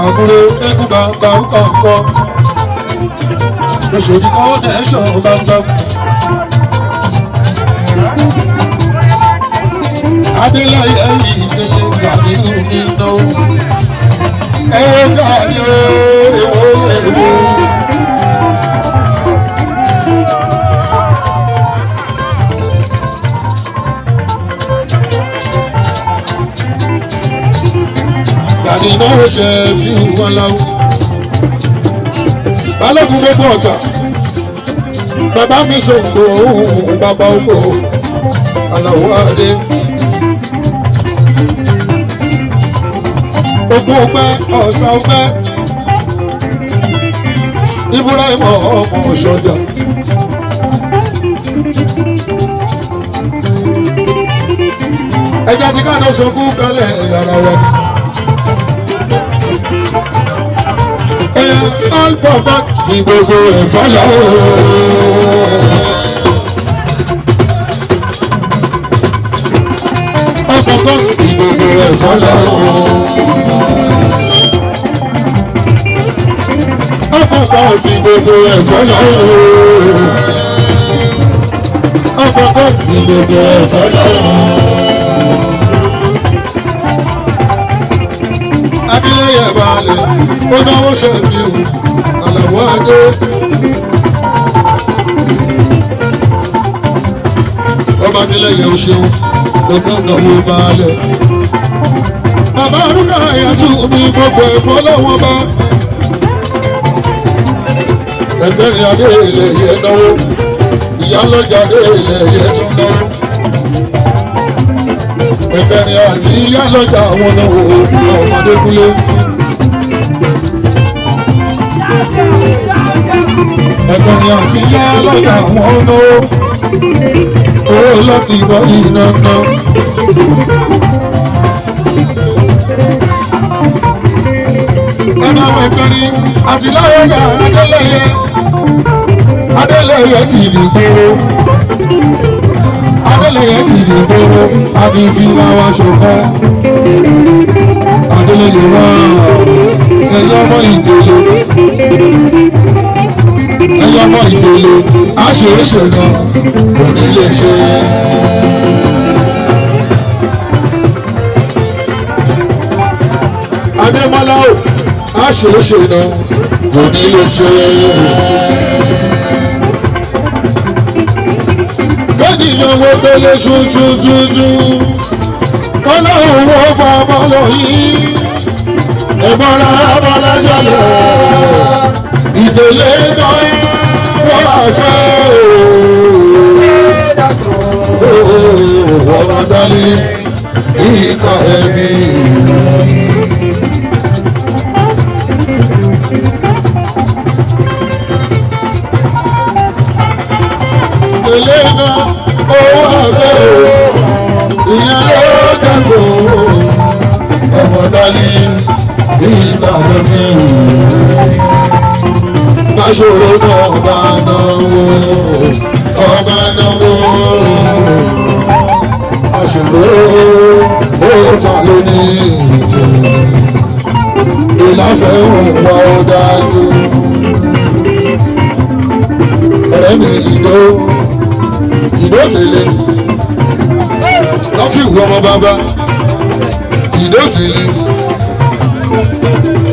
Àbúrò eégún bàbá ń kọ̀ọ̀kan. Lóṣòdì kọ́nẹ́ṣọ̀n bàbá. Adéláyé ìdílé gàdí nínú. Ẹ gàdí èwo èwo. Gàdí náwó ṣe fi wọn láwù. Balógun gbogbo ọ̀tà. Bàbá mi ṣòǹgbò òun bàbá ọmọ Àlàó Adé. Ogún ọgbẹ́ ọ̀sán ọgbẹ́. Ibrahim ọmọ Ọ̀ṣọ́jà. Ẹja ti ká lọ sọkún kalẹ̀ yàrá wa ni. Alpọ̀pọ̀ ti gbogbo ẹ̀fọ́ lọ. Ọ̀pọ̀pọ̀ ti gbogbo ẹ̀fọ́ lọ. Ọ̀pọ̀pọ̀ ti gbogbo ẹ̀fọ́ lọ. Ọ̀pọ̀pọ̀ ti gbogbo ẹ̀fọ́ lọ. Abiléyẹ̀ balẹ̀, ó náwó ṣẹ̀fì o, Àlàó Adé. Ọba Abiléyẹ̀ ò ṣeun, ó náwó balẹ̀. Bàbá Arúgbó àyàtú mi gbogbo ẹ̀fọ́ lọ́wọ́ bá. Ẹgbẹ́rin adé ilẹ̀ yẹn náwó, ìyálọ́jà adé ilẹ̀ yẹn tún náwó. Ẹgbẹ́rin àti ìyálọ́jà àwọn náwó ọmọdé kúlé. Ẹgbẹ́rin àti ìyálọ́jà àwọn náwó owó lọ́fi wọ iná ná. Ẹ máa wọ ẹgbẹ́rin àti ìyálọ́jà Adélẹ́yẹ. Adélẹ́yẹ ti di gbòòrò. Adélẹ́yẹ ti di gbòòrò àti fi làwọn ṣọ̀kan. Adélẹ́yẹ wá ẹ̀yọ́ ọmọ Ìtẹ̀lé. Ẹ̀yọ́ ọmọ Ìtẹ̀lé àṣeéṣe náà kò ní lè ṣe. Adémọ́lá o àṣeéṣe náà kò ní lè ṣe. Kẹ́nìyàn wo pélé ṣuṣuṣuṣu, ọlọ́run wo fọmọ lọ yìí, ẹ̀bọ̀ra abọ́lá ṣẹlẹ̀, ìdèlé náà wọ́n àṣẹ ooo, ọmọ dálé ìka ẹbí. Ìdèlé náà owó àfẹ́ o, ìyẹn ló dàgbò, ọmọ dálé ìka ẹbí. Báṣọ̀rọ̀ náà bá náwó, ọba náwó. Aṣòro ó ta ló ní ìtì. Ìláfẹ́ òun wá ó dájú. Ọ̀rẹ́ mi ìdó, ìdó tèlé. Lọ́fíìwù ọmọ bàbá, ìdó tèlé.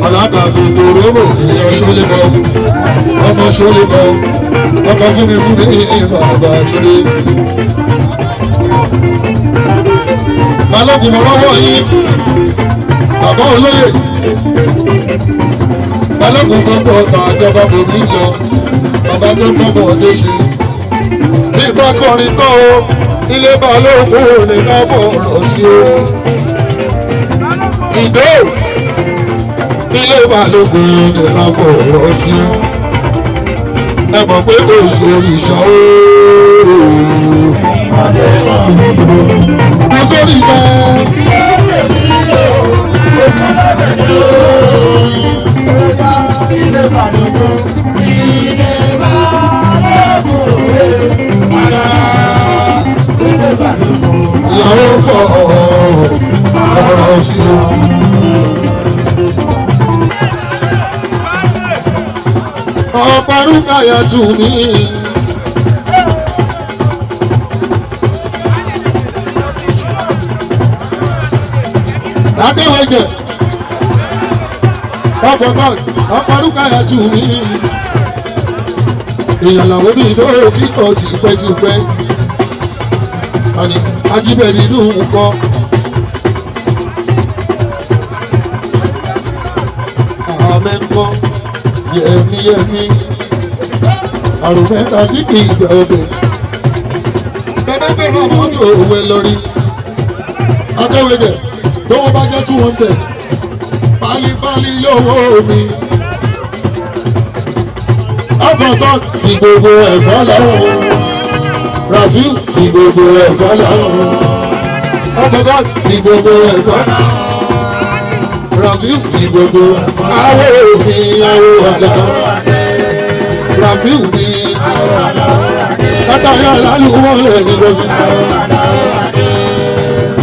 Alága gbogbo róbò èèyàn ṣólé bọ, ọmọ ṣólé bọ, ọkọ fúnmi fúnmi bàbá túnde. Balógun mo rọ́wọ́ yín, bàbá olóyè. Balógun gbogbo ọ̀tà àjọba bòmí lọ, bàbá tó gbọ́mọ̀ ọdún ṣe. Bí bá kọrin tán o, ilé balógun ò ní ká fọ̀rọ̀ sí o. Ìdó. Ilé balógun ni a fọ̀rọ̀ sí. Ẹ mọ̀ pé kò sórí ìṣàn ooo. Kò sórí ìṣàn. Ìyàwó fọ ọ̀rọ̀ sí o. Ọ̀pọ̀rúkàyà tù mí. Adéwẹ̀jẹ̀ ọ̀pọ̀ God ọ̀pọ̀rúkàyà tù mí. Èèyàn làwọn bí ìdóró kíkọ̀ tìpẹ́tìpẹ́. Àní ajíbẹ̀rẹ̀ inú nǹkan. Àmẹ́ ńkọ́ yẹmi yẹmi àrùn mẹ́ta tí kì í gbẹ ọbẹ̀. Bẹ́ẹ̀ bẹ́ẹ̀ mọ́tò òwe lórí. Akéwéjẹ tó wọ́n bá jẹ́ 200 pálípálí lówó mi. Ọkọ̀ tó fi gbogbo ẹ̀fọ́ lọ́wọ́. Rafiu fi gbogbo ẹ̀fọ́ lọ́wọ́. Ọkọ̀ tó fi gbogbo ẹ̀fọ́ lọ́wọ́. Rafiu fi gbogbo awo mi awo àlá. Rafiu mi látàrí àlálùmọ́ lẹ̀ nígbàsí.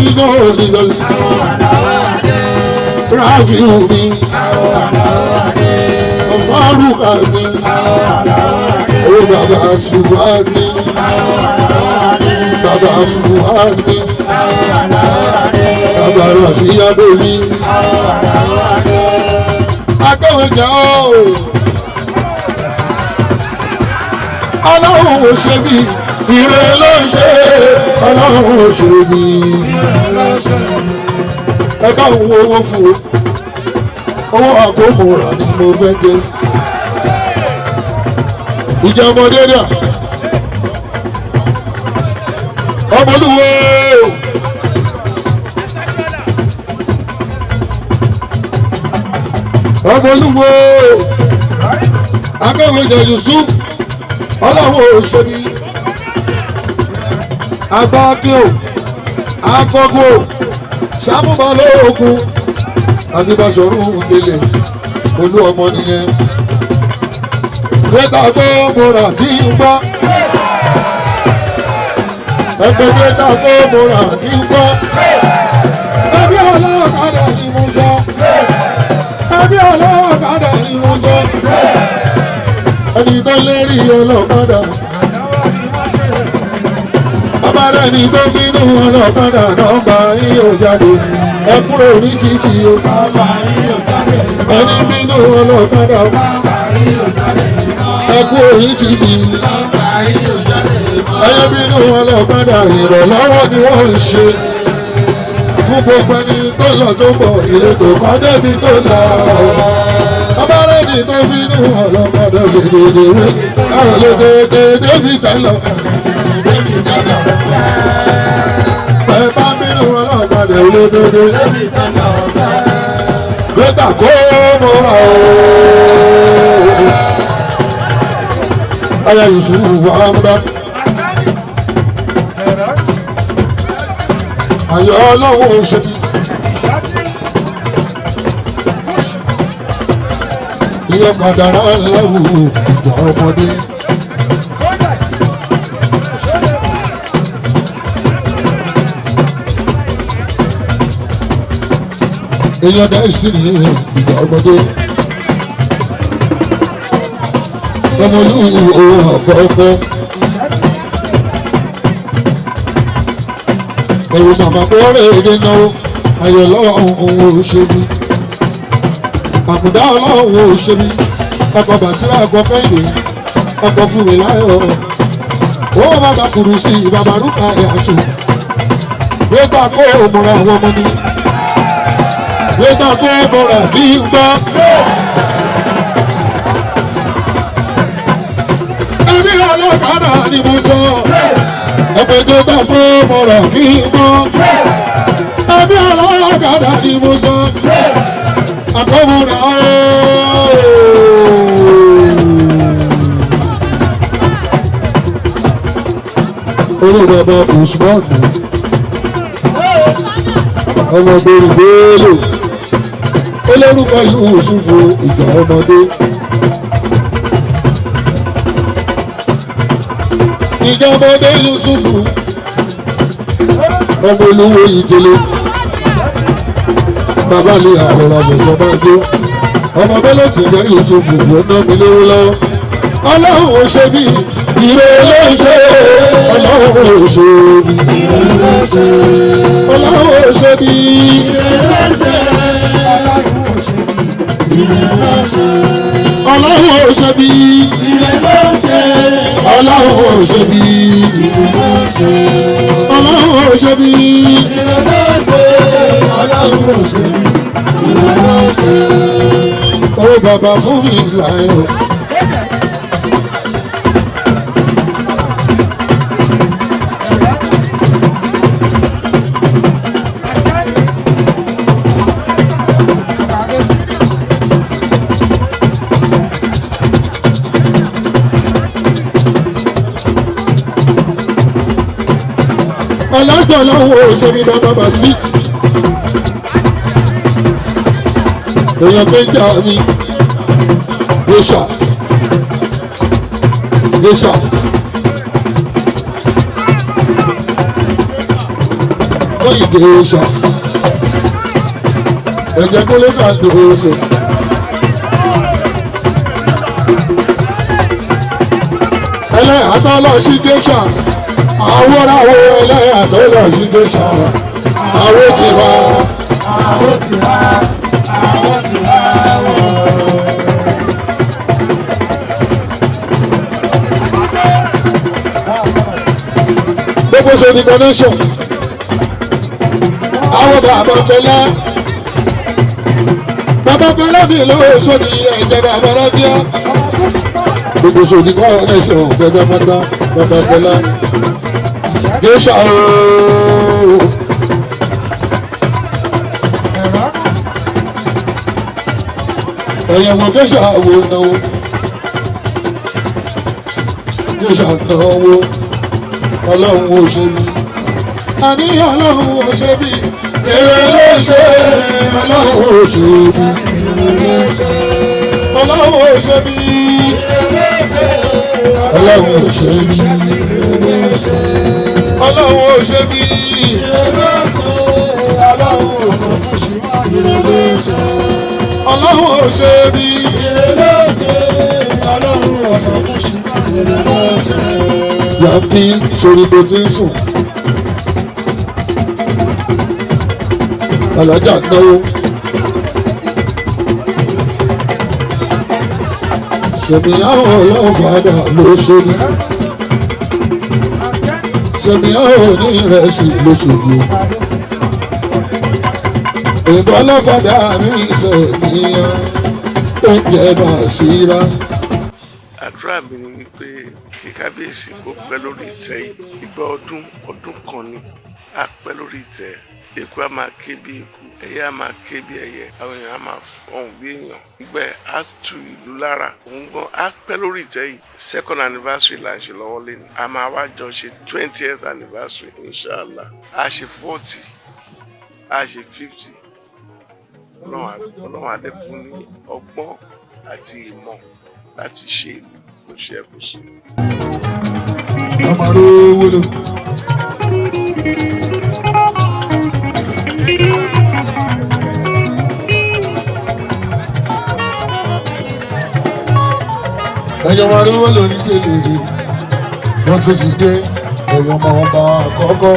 Iná nígbàsí. Rafiu mi ọ̀pọ̀ àrùkà mi owó bàbá ṣùgbọ́n mi bàbá ṣùgbọ́n mi bàbá Rafiya bèbí. Akéwìjà o. Ọlọ́run ò ṣe bí ire ló ń ṣe. Ọlọ́run ò ṣe bí. Ẹ bá òun owó fún o. Owó àkómọ̀ràn ni mo fẹ́ jẹ. Ìjà ọmọdé dà. Ọmọlúwo. Ọmọlúwo akéwìjẹ Yusuf ọlọ́wọ́ òṣèlú agbákíò akọ́gbò sàmúbalóògùn àdìbàṣọ̀rù délé olú ọmọ nìyẹn gbẹ́ta kó múra kí n gbọ́ ẹgbẹ́ gbẹ́ta kó múra kí n gbọ́ ẹbí ọlọ́kadà ni mo sọ. Ẹbí ọlọ́kadà ni mo sọ. Ẹni tó lérí ọlọ́kadà. Bàbá rẹ̀ ní tó bínú ọlọ́kadà nọ́mbà yín ò jáde. Ẹ kúrò ní títì o. Ẹni bínú ọlọ́kadà. Ẹ kúrò ní títì. Ẹyẹ bínú ọlọ́kadà ìrànlọ́wọ́ ni wọ́n ń ṣe. Fún gbogbo ẹni tó lọ tó bọ̀ ìletò kan débi tó lọ. Abárẹ́ni tó bínú ọlọ́kadà lèdèdè wé káwọn lèdèdè débi tẹ́lọ̀. Bẹ́ẹ̀ bá bínú ọlọ́kadà lèdèdè gbẹ́tà kó mọ́ra o. Ayé Yusufu wà á múdá. Ayọ̀ ọlọ́run ṣe bí. Iye kàdàrà ńláwù ìjà ọmọdé. Èèyàn dẹ́ sí ní ìjà ọmọdé. Ọmọlúwo ọ̀pọ̀ ọkọ. Ẹ̀rù màmá bọ́ọ̀rẹ́ èdè náwó ayọ̀ ọlọ́run òun ò ṣe mí. Àkùdá ọlọ́run ò ṣe mí. Ọkọ̀ Bàṣírà ọkọ̀ Kẹ́hìndé ọkọ̀ fún mi láyọ̀. Ó bàbá kùrù sí bàbá rúkà ẹ̀yàtù. Gbégbá kó òmùra àwọn ọmọ mi. Gbégbá kó òmùra bí n gbọ́. Ẹbí ọlọ́kadà ni mo sọ. Ọ̀pẹ̀ tó gbà kó mọ̀rọ̀ kí n mọ́. Ẹbí ọlọ́kadà ni mo sọ. Àkọ́mọ̀rà ó. Owó bàbá Usman ọmọ gbèrègbèrè olórúkọ Yusufu ìgbà ọmọdé. Ìjà ọmọdé Yusufu ọmọ olówó ìtẹ̀lé bàbá mi àrọ̀rọ̀ àbẹ̀sọ̀ máa jó ọmọ bẹ́lẹ̀ tí jẹ́ Yusufu ló ná mi lówó lọ́wọ́. Ọlọ́run ò ṣe bí ire ló ń ṣe, ọlọ́run ò ṣe bí ọlọ́run ò ṣe bí ọlọ́run ò ṣe bí ọlọ́run ò ṣe bí ọlọ́run ò ṣe bí. Ó bàbá fún mi láyọ̀. Ọlọ́gbọ̀n lọ́wọ́ òṣèré bàbá Basit. Èèyàn pé ń jà mí. Gbèsà. Gbèsà. Lóyìn gbèsà. Ẹ̀jẹ̀ kó ló kà gbèsè. Ẹlẹ́yà tó lọ sí gbèsà. Àwọn àwọn ẹlẹ́yà tó lọ sí gbèsà. Àwọn ti wá. Àwọn ti wá. Àwọn ti wá wọ̀. Gbogbo ṣe ní connection. Àwọn bàbá Fẹlá. Bàbá Fẹlá mi ló sọ ní ẹ̀jẹ̀ bàbá Rábíà. Gbogbo ṣe ní connection fẹ́gbẹ́ pátá bàbá Fẹlá. Gbèsà ooo. Ẹ̀yẹ̀wò gbèsà wo náwó. Gbèsà náwó. Ọlọ́run ò ṣe bí. Àní ọlọ́run ò ṣe bí. Èrè ló ṣe ọlọ́run ò ṣe bí. Ọlọ́run ò ṣe bí. Ọlọ́run ò ṣe bí. Ọlọ́run ò ṣe bí. Ọlọ́run ò ṣe bí. Yàtí sórí tó ti ń sùn. Alájà náwó. Ṣèmíyàwó ọlọ́fàdà ló ṣe ní. Ṣèmíyàwó ní ìrẹsì ló ṣèjì. Ìbọn ọlọ́fàdà mi ṣèmíyàn tó ń jẹ bàṣírà. Àdúrà mi ni wípé kí kábíyèsí kó pẹ́ lórí ìtẹ́ yìí. Ìgbà ọdún ọdún kan ni a pẹ́ lórí ìtẹ́. Eku á máa ké bí eku, ẹyẹ á máa ké bí ẹyẹ, àwọn èèyàn á máa fọhùn bí èèyàn. Ìgbẹ́ á tu ìlú lára, òun gan á pẹ́ lórí ìtẹ́ yìí. Second anniversary là ń ṣe lọ́wọ́ lẹ́nu. A máa wá jọ ṣe 20th anniversary inshallah. A ṣe 40, a ṣe 50. Ọlọ́run á dẹ̀ fún ní ọgbọ́n àti ìmọ̀ láti ṣe ìlú bó ṣe yẹ kó ṣe. Ọmọ rówó lò. Ẹ̀yọ́ máa rówó lò ní tẹ́lẹ̀ yìí. Wọ́n tún ti dé ẹ̀yọ́ máa ọba àkọ́kọ́.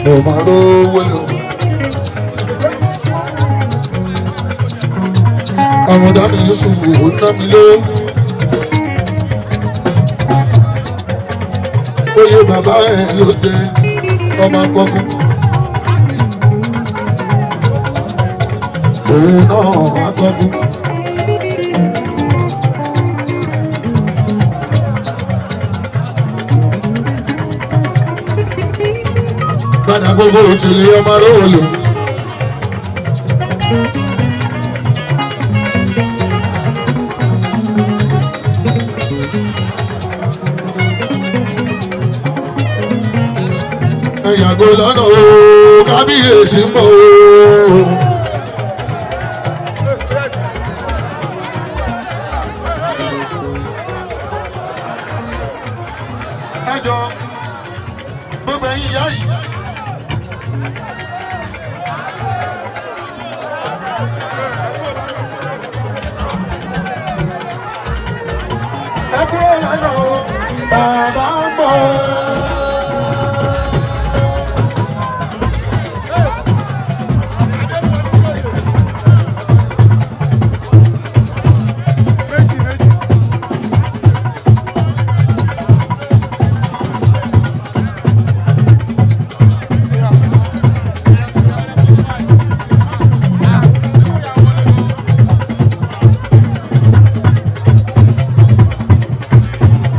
Mo máa rówó lò. Àwọn dábì Yusufu ò ná mi lówó. Oyè bàbá ẹ̀ ló jẹ ọmọ akọ́kọ́. Òun náà akọ́kọ́. Ìbàdàn gbogbo òtìlẹ̀ ọmọ róòlù. Ẹ yàgò lọ́nà o, kábíyèsí ń bọ̀ o. Ẹ jọ gbogbo ẹ̀yin ìyá yìí. Ẹ kúrò lọ́nà o, bàbá ń bọ̀ o.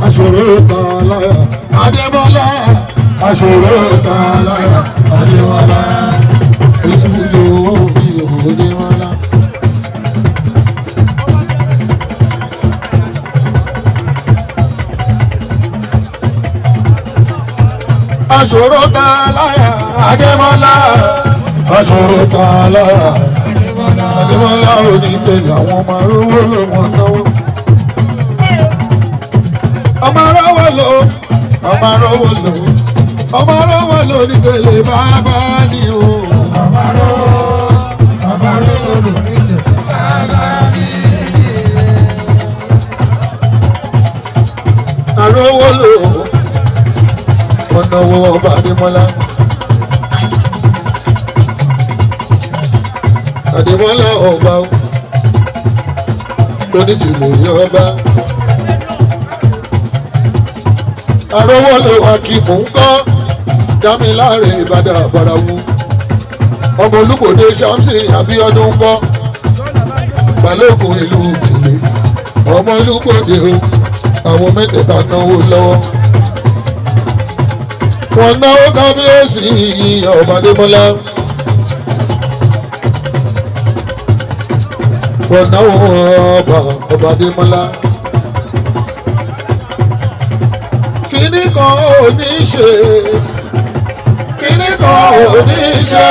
Aṣòro tààlà Adébọ́lá. Aṣòro tààlà Adébọ́lá. Ìfúnjò òbí Adébọ́lá. Aṣòro tààlà Adébọ́lá. Aṣòro tààlà Adébọ́lá. Onítẹ̀lẹ̀ àwọn ọmọ arówó ló wọ́n náwó. Ọmọ arówó lò, ọmọ arówó lò, ọmọ arówó lò ní tẹ̀lé bàbá ni o. Ọmọ arówó, ọmọ arówó lò ní tẹ̀lé bàbá ni. Arówó lò, ọ̀nà wo ọba Adémọ́lá. Adémọ́lá ọba onítìlẹ̀ ọba. Arówó ló wá kí mò ń kọ́ Dámiláre Ìbàdàn Àbàràwù. Ọmọ Olúbòde Ṣámsì Abíọ́dún ń kọ́ Balógun ìlú Ìtìlẹ̀. Ọmọ Olúbòde o, àwọn mẹ́tẹ̀ẹ̀ta náwó lọ́wọ́. Wọ́n náwó kábíyèsí ọba Adémọ́lá. Wọ́n náwó ọba ọba Adémọ́lá. Kíní kan ò ní ṣe, kíní kan ò ní ṣe,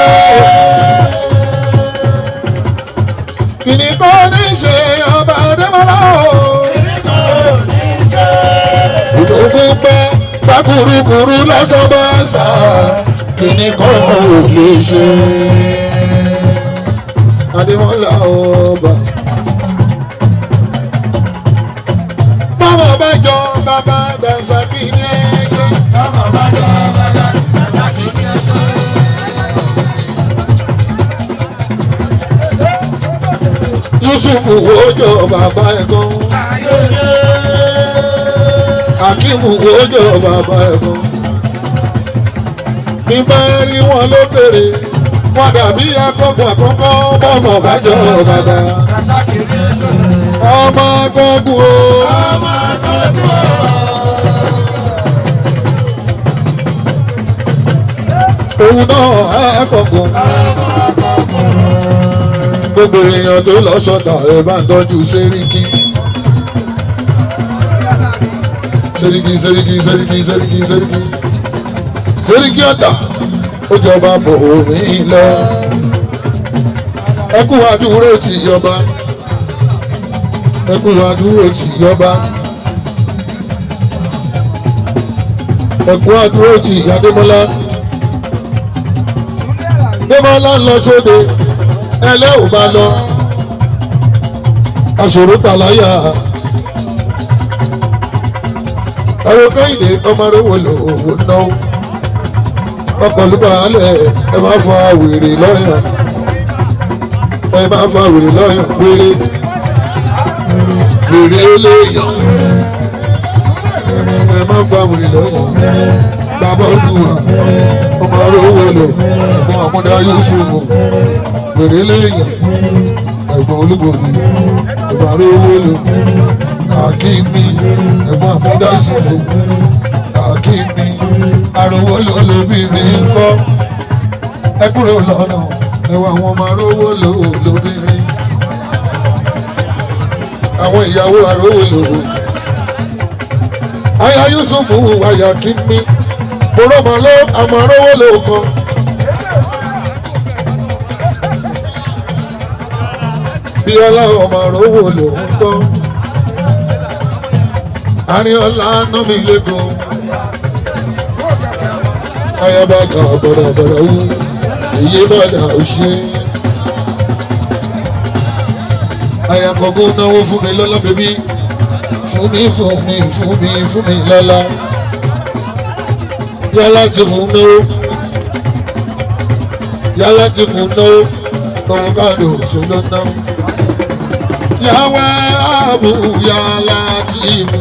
kíní kan ò ní ṣe ọba Adémọ́lá o. Kíní kan ò ní ṣe. Ìdòwú pẹ́ bákúrúkúrú lọ́sọ̀ bá sà, kíní kan ò lè ṣe. Adémọ́lá ọba. Báwo bá jọ bàbá Dànsàkì ní ẹ̀ṣẹ̀? Báwo bá jọ bàbá Dànsàkì ní ẹ̀ṣẹ̀? Yusufu ojó bàbá ẹ̀gbọ́n. Akimu ojó bàbá ẹ̀gbọ́n. Bí bá rí wọn ló bèrè, wọ́n dàbí akọ́kọ́ àkọ́kọ́ bọ́mọ̀ bá jọ bàbá. Ọmọ akọ́gun o. Ọmọ akọ́gun o. Òun náà akọ́gun. Gbogbo èèyàn tó lọ sọ́dọ̀ ẹ bá ń tọ́jú Sẹ́ríkì. Sẹ́ríkì Sẹ́ríkì Sẹ́ríkì Sẹ́ríkì Sẹ́ríkì Sẹ́ríkì ọ̀dà ó jọba bò mí lọ. Ẹ kú àdúró tì yọba. Ẹ kú àdúró tì yọba. Ẹ kú àdúró tì Adémọ́lá. Adémọ́lá ń lọ sóde ẹlẹ́ ò bá lọ. Aṣòro tàláyà. Àwọn Kẹ́hìndé ọmọ arówó lò ó náwó. Ọkọ̀ ló bá alẹ̀ ẹ máa fa wèrè lọ́yàn. Ẹ máa fa wèrè lọ́yàn wèrè. Wèrè léèyàn. Ẹ máa fa wèrè lọ́yàn. Bàbá Olúwa ọmọ arówó lò ẹ̀gbọ́n ọmọdé Yusufu. Wèrè léèyàn. Ẹ̀gbọ́n Olúbòde ẹ̀gbọ́n arówó lò. Akínmi ẹ̀gbọ́n ọmọdé Yusufu. Akínmi arówó lò lóbìnrin ń kọ́. Ẹ kúrò lọ́nà ẹwà àwọn ọmọ arówó lò lóbìnrin. Àwọn ìyàwó arówó lò. Aya Yusufu aya kí mi. Borọ́mọ ló àmọ́ arówó lò kan. Bíọ́lá ọmọ arówó lò ń tọ́. Arínọlá ná mi lẹ́gùn. Ayabada bọ̀dàbọ̀dà wú. Èyí bọ̀dà ò ṣe. Ayakọ̀gùn náwó fún mi lọ́lá bèbí. Fún mi fún mi fún mi fún mi lọ́lá. Yálà ti fún náwó. Yálà ti fún náwó. Òun káàdì òṣèlú náà. Yàwá àbú yàlá ti mú.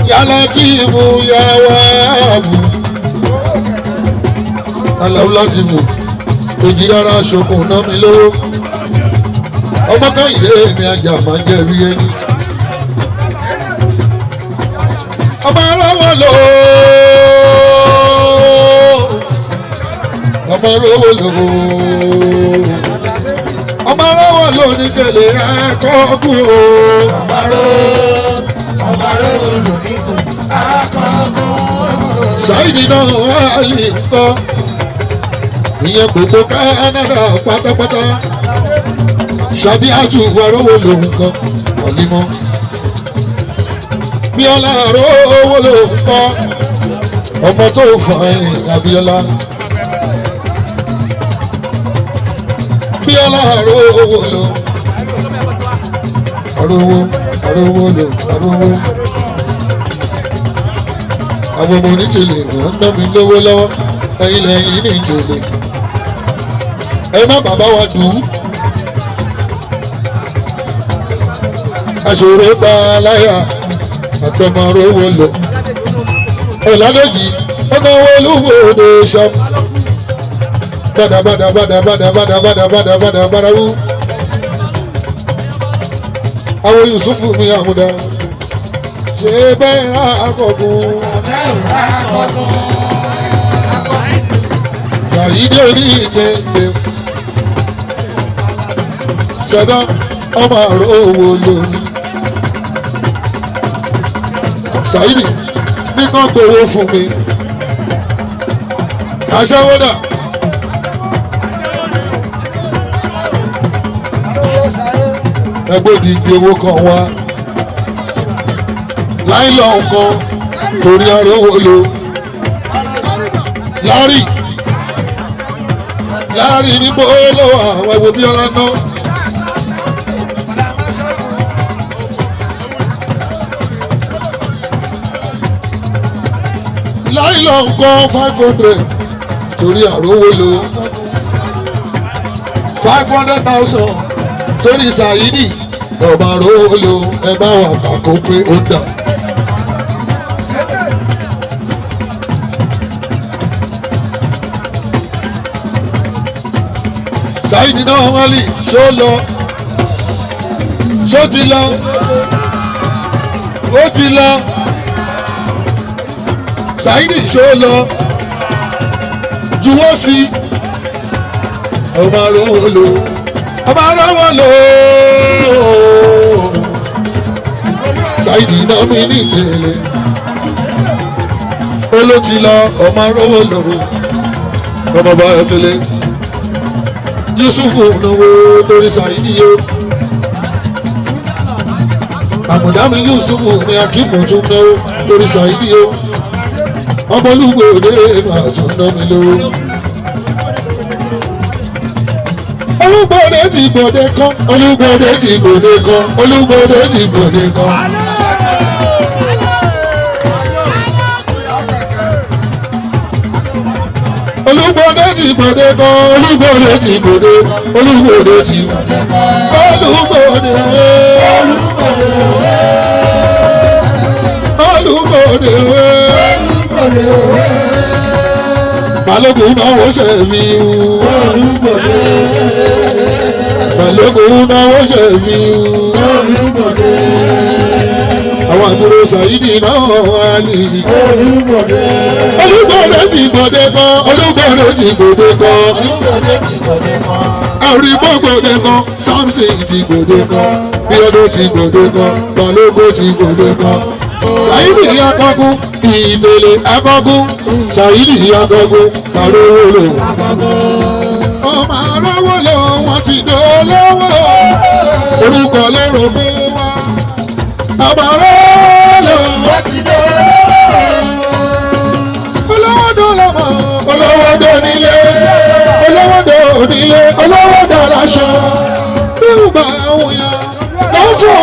Yálàtìmù yàwáàbù. Aláwọ̀ látìmù èjì rárá ṣokùn náà mi lówó. Ọmọ káyìlé mi ajá máa ń jẹ́ rí ẹni. Ọmọ aláwọ̀ lò ó. Ọmọ arówó lò ó. Ọmọ aláwọ̀ lò ní tẹ̀lé ẹ̀kọ́ kú o. Ọmọ arówó lò ní tẹ̀lé ẹ̀kọ́ kú. Ṣáìdì náà wà lè kọ́. Ìyẹn gbogbo Kánádà pátápátá. Ṣadí àtúwọ̀ arówó lòun kan ọ̀límọ́. Bíọ́lá arówó lòun kọ́. Ọmọ tó fà ẹ̀ Abíọ́lá. Bíọ́lá arówó lò. Arówó arówó lò arówó. Àwọn ọmọ onítìlẹ̀ wọ́n ń ná mi lówó lọ́wọ́ ẹ̀yin lẹ́yìn ní ìtìlẹ̀. Ẹ má bàbá wa dùn ún. Aṣòro gba aláya àtọmọ rówó lò. Ọ̀làdọ́jì ó náwó olúwo òde ṣam. Bàdà bàdà bàdà bàdà bàdà bàdà bàdà bàdà bàdà wú. Àwọn Yusufu mi àmúdá. Ṣé bẹ́ẹ̀ rà akọ̀gùn? Ṣàyídé orí ìjẹ́jẹ́. Ṣẹ̀dá ọmọ àrò owó lónìí. Ṣàyídì ní kàn gbowó fún mi. Aṣẹ́wó dà. Ẹgbẹ́ òdìdí owó kan wá. Láìlọ́ nǹkan torí arówó lo. Láàrí láàrí níbo lọ́wọ́ àwọn ẹ̀wò bí ọlá ná. Láìlọ́ nǹkan 500 torí àrówó lo. 500,000 torí Ṣàyídì ọba àrówó lo ẹ bá wà pàkó pé ó dà. Ṣàyídì náà wọ́n lè ṣó lọ ṣó ti lọ ó ti lọ Ṣàyídì ṣó lọ juwọ́ sí ọba arówó lò ọba arówó lò Ṣàyídì náà mi ní ìtẹ̀lẹ̀ ó ló ti lọ ọmọ arówó lò ọmọ bá ẹ tẹ́lẹ̀. Yusufu náwó lórí Ṣàyídì yó. Àmọ̀dámi Yusufu ní Akíkùn tún náwó lórí Ṣàyídì yó. Ọmọlúgbòde máa tún ná mi lówó. Olúgbòde ti gbòde kan, Olúgbòde ti gbòde kan, Olúgbòde ti gbòde kan. Olúgbòde ti gbòde kan, Olúgbòde ti gbòde, Olúgbòde ti gbòde kan, Olúgbòde, Olúgbòde, Olúgbòde, Balógun náà wọ́n ṣe fi wú. Olúgbòde. Balógun náwó ṣe fi àwọn àbúrò Saidi náà wà ní. Olúgbòde ti gbòde kan, Olúgbòde ti gbòde kan, Àrígbògbòde kan, Samson ti gbòde kan, Bíọ́dún ti gbòde kan, Balógun ti gbòde kan. Saidi akọ́kún, Ìtẹ̀lé akọ́kún, Saidi akọ́kún, Balówó lò. Ọmọ arówó lò wọ́n ti dolówó, orúkọ lóró fún wa. Ọmọ arówó lò wọ́n ti dolówó. Olówó dọ́lọ́mọ, olówó dọ́nílé, olówó dọ́nílé, olówó dọ́láṣọ. Bí ó bá wù yàn, lọ́jọ́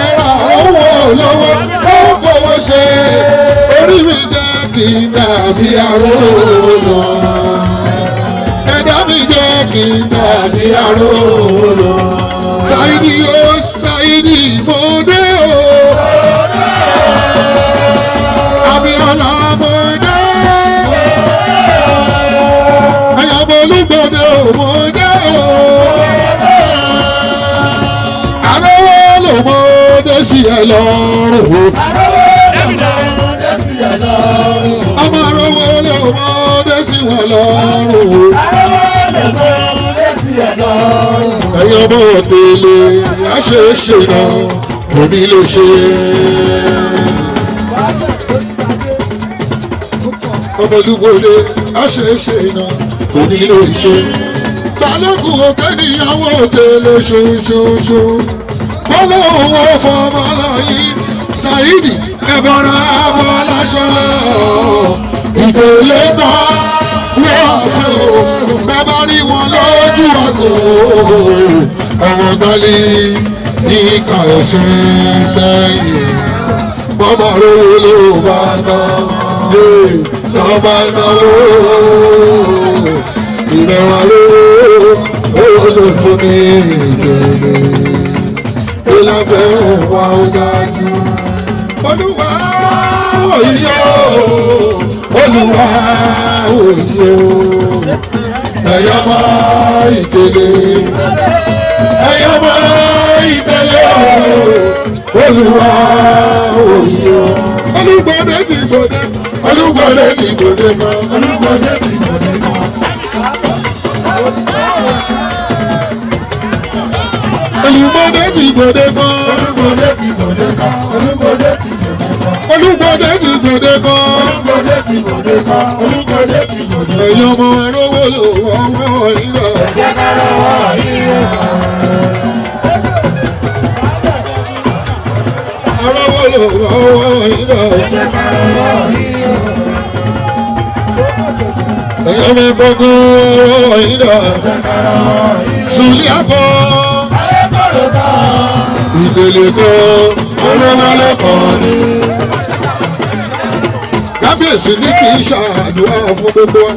ẹ̀rọ owó olówó ó fowó ṣe. Orí mi jẹ́ kí n dàbí arówó lọ. Ẹ̀dá mi jẹ́ kí n dàbí arówó lọ. Saidi o, Saidi mo dé o. Abíọ́lá mo dé. Ayọ̀bọ̀ Olúgbòde o mo dé o. Arówó lò mo dé sí ẹ lọ́rùn o. Ọmọ arówó lò mo dé sí wọn lọ́rùn o. Ẹ̀yin ọmọ òtẹ̀lẹ̀ àṣeéṣe náà kò ní lè ṣe. Ọmọ Olúgbòde àṣeéṣe náà kò ní lè ṣe. Balógun òkè níyàwó òtẹ̀lẹ̀ ṣoṣoṣo. Bọ́lá òun ò fọmọ láyé Saidi ẹ̀bọ̀rọ̀ àwọn aláṣọ lọ. Ìtẹ̀lé náà wọ́n fẹ́ o, bàbá rí wọn lójú àgọ́. Àwọn gbálí ní ìka ẹ̀sìn sẹ́yìn. Bọ́mọ rówó ló bá ná, lọ́ bá náwó. Ìrẹ̀wà lówó, owó ló tún ní ìdílé. Ìlàfẹ́ wà ó dájú. Olúwa òyìnbó, Olúwa òyìnbó, ẹ̀yọ́ máa Ìtẹ̀lé, ẹ̀yọ́ máa Ìtẹ̀lé, Olúwa òyìnbó. Olúgbòde ti gbòde, Olúgbòde ti gbòde kan, Olúgbòde ti gbòde kan. Olúgbòde ti gbòde kan, Olúgbòde ti gbòde kan, Olúgbòde ti gbòde kan. Olúgbòde ti gbòde kan, Olúgbòde ti gbòde kan, Olúgbòde ti gbòde kan. Ẹ̀yin ọmọ arówó lò ọwọ́ ìlọ. Ẹ̀jẹ̀ ká lọ́wọ́ ìlọ. Arówó lò ọwọ́ ìlọ. Ẹ̀jẹ̀ ká lọ́wọ́ ìlọ. Ẹ̀yin ọmọ gbọ́ngàn ọwọ́ ìlọ. Ẹ̀jẹ̀ ká lọ́wọ́ ìlọ. Sùlí àgọ́. Ìdèlè kan, ọlọ́wọ́lọ́ kan ni. Kábíyèsí ní kì í ṣàdúrà fún gbogbo wa.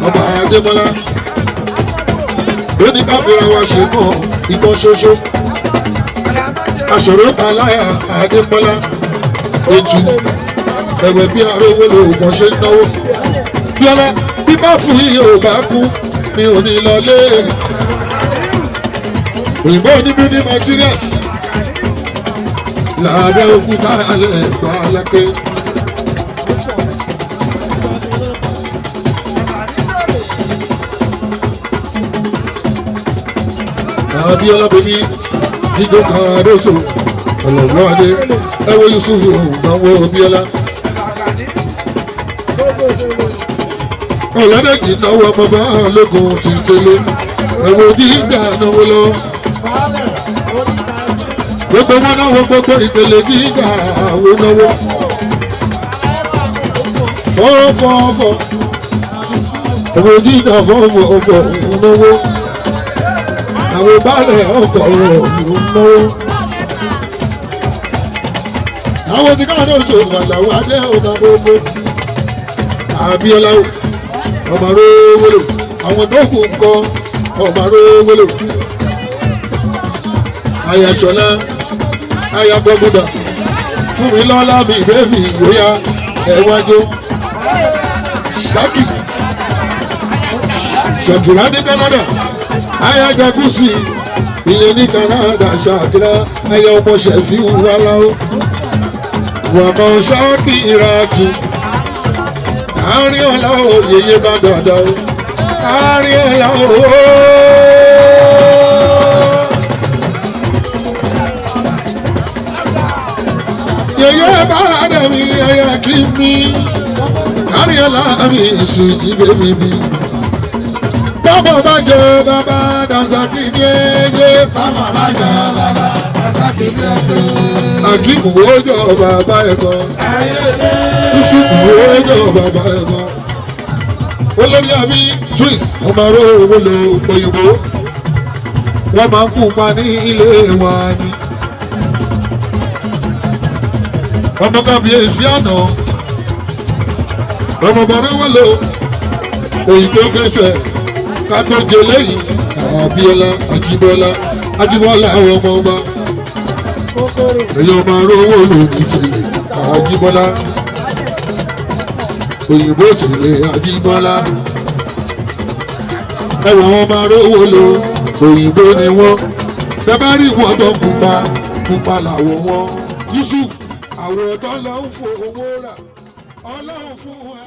Ọba Adémọ́lá ló ní káfíńra wa ṣe mọ́ ìkan ṣoṣo. Aṣòro aláya Adémọ́lá ètù ẹ̀wẹ̀ bí arówó lóògùn ṣe ń náwó. Bíọ́lá bí bá fún yìí ò bá kú mi ò ní lọlé. Òyìnbó ní building materials lábẹ́ òkúta alẹ́ ẹ̀gbọ́n aláké. Abíọ́lá bèbí jíjó kàdóso ọ̀lọ́wọ́ adé ẹ̀wọ̀ Yusufu náwó Abíọ́lá. Ọ̀làdẹ́jì náwó ọmọ bá lógun ti tẹ́lẹ̀ ẹ̀wọ̀ dídà náwó lọ. Gbogbo wọn náwó gbogbo ìpele dídà àwọn náwó. Fọ́fọ́fọ́ ẹ̀wọ̀ dídà fọ́fọ́fọ́ náwó. Àwọn baálẹ̀ ọkọ̀ ọ̀hún náwó. Àwọn tí káwọn náà ṣòwò àlàó adé ọ̀gá gbogbo. Abíọ́lá o, ọmọ rówólò, àwọn tó kù ń kọ́ ọmọ rówólò. Ayaṣọlá, ayagbọ́gbọ́dà, fún mi lọ́lá mi bẹ́ẹ̀mì ìgbóyà ẹ̀wájú. Ṣákì, Ṣàkìrá ní Kánádà, Ayajagusi ilé ní Canada ṣàkírá ayé ọmọ ṣẹ̀fí wà láwọ́. Wàmọ̀ ṣáàkì ìràtù. Àárín ọ̀la ò yeye bá dàda o. Àárín ọ̀la ò. Yeye bá dàbí ẹyẹ kí mi. Àárín ọ̀la mi ìsùtì bébí mi. Bàbá bá jọ bàbá Dànsákì ní ẹyẹ. Bàbá bá jọ bàbá Dànsákì ní ẹsẹ̀. Akíkù ó jọ bàbá ẹ̀kọ́. Yusufu ó jọ bàbá ẹ̀kọ́. Olórí àbí Swiss ọmọ aró owó lo òyìnbó. Wọ́n máa ń kú pa ní ilé wa ni. Ọmọ kábíyèsí àná. Ọmọ bàrá wà lò òyìnbó kẹsẹ̀ kátójẹ lẹ́yìn Abíọ́lá Ajíbọ́lá Ajíbọ́lá àwọn ọmọ ọba. Èyí ọmọ arówó lò ní tìlẹ̀ Ajíbọ́lá. Òyìnbó tìlẹ̀ Ajíbọ́lá. Ẹwà àwọn ọmọ arówó lò òyìnbó ni wọ́n. Bẹ́ẹ̀ rí wọn tó pupa pupa làwọ̀ wọn. Yusuf àwọn ọ̀dọ́ ló ń fowó rà Ọlọ́run fún wa.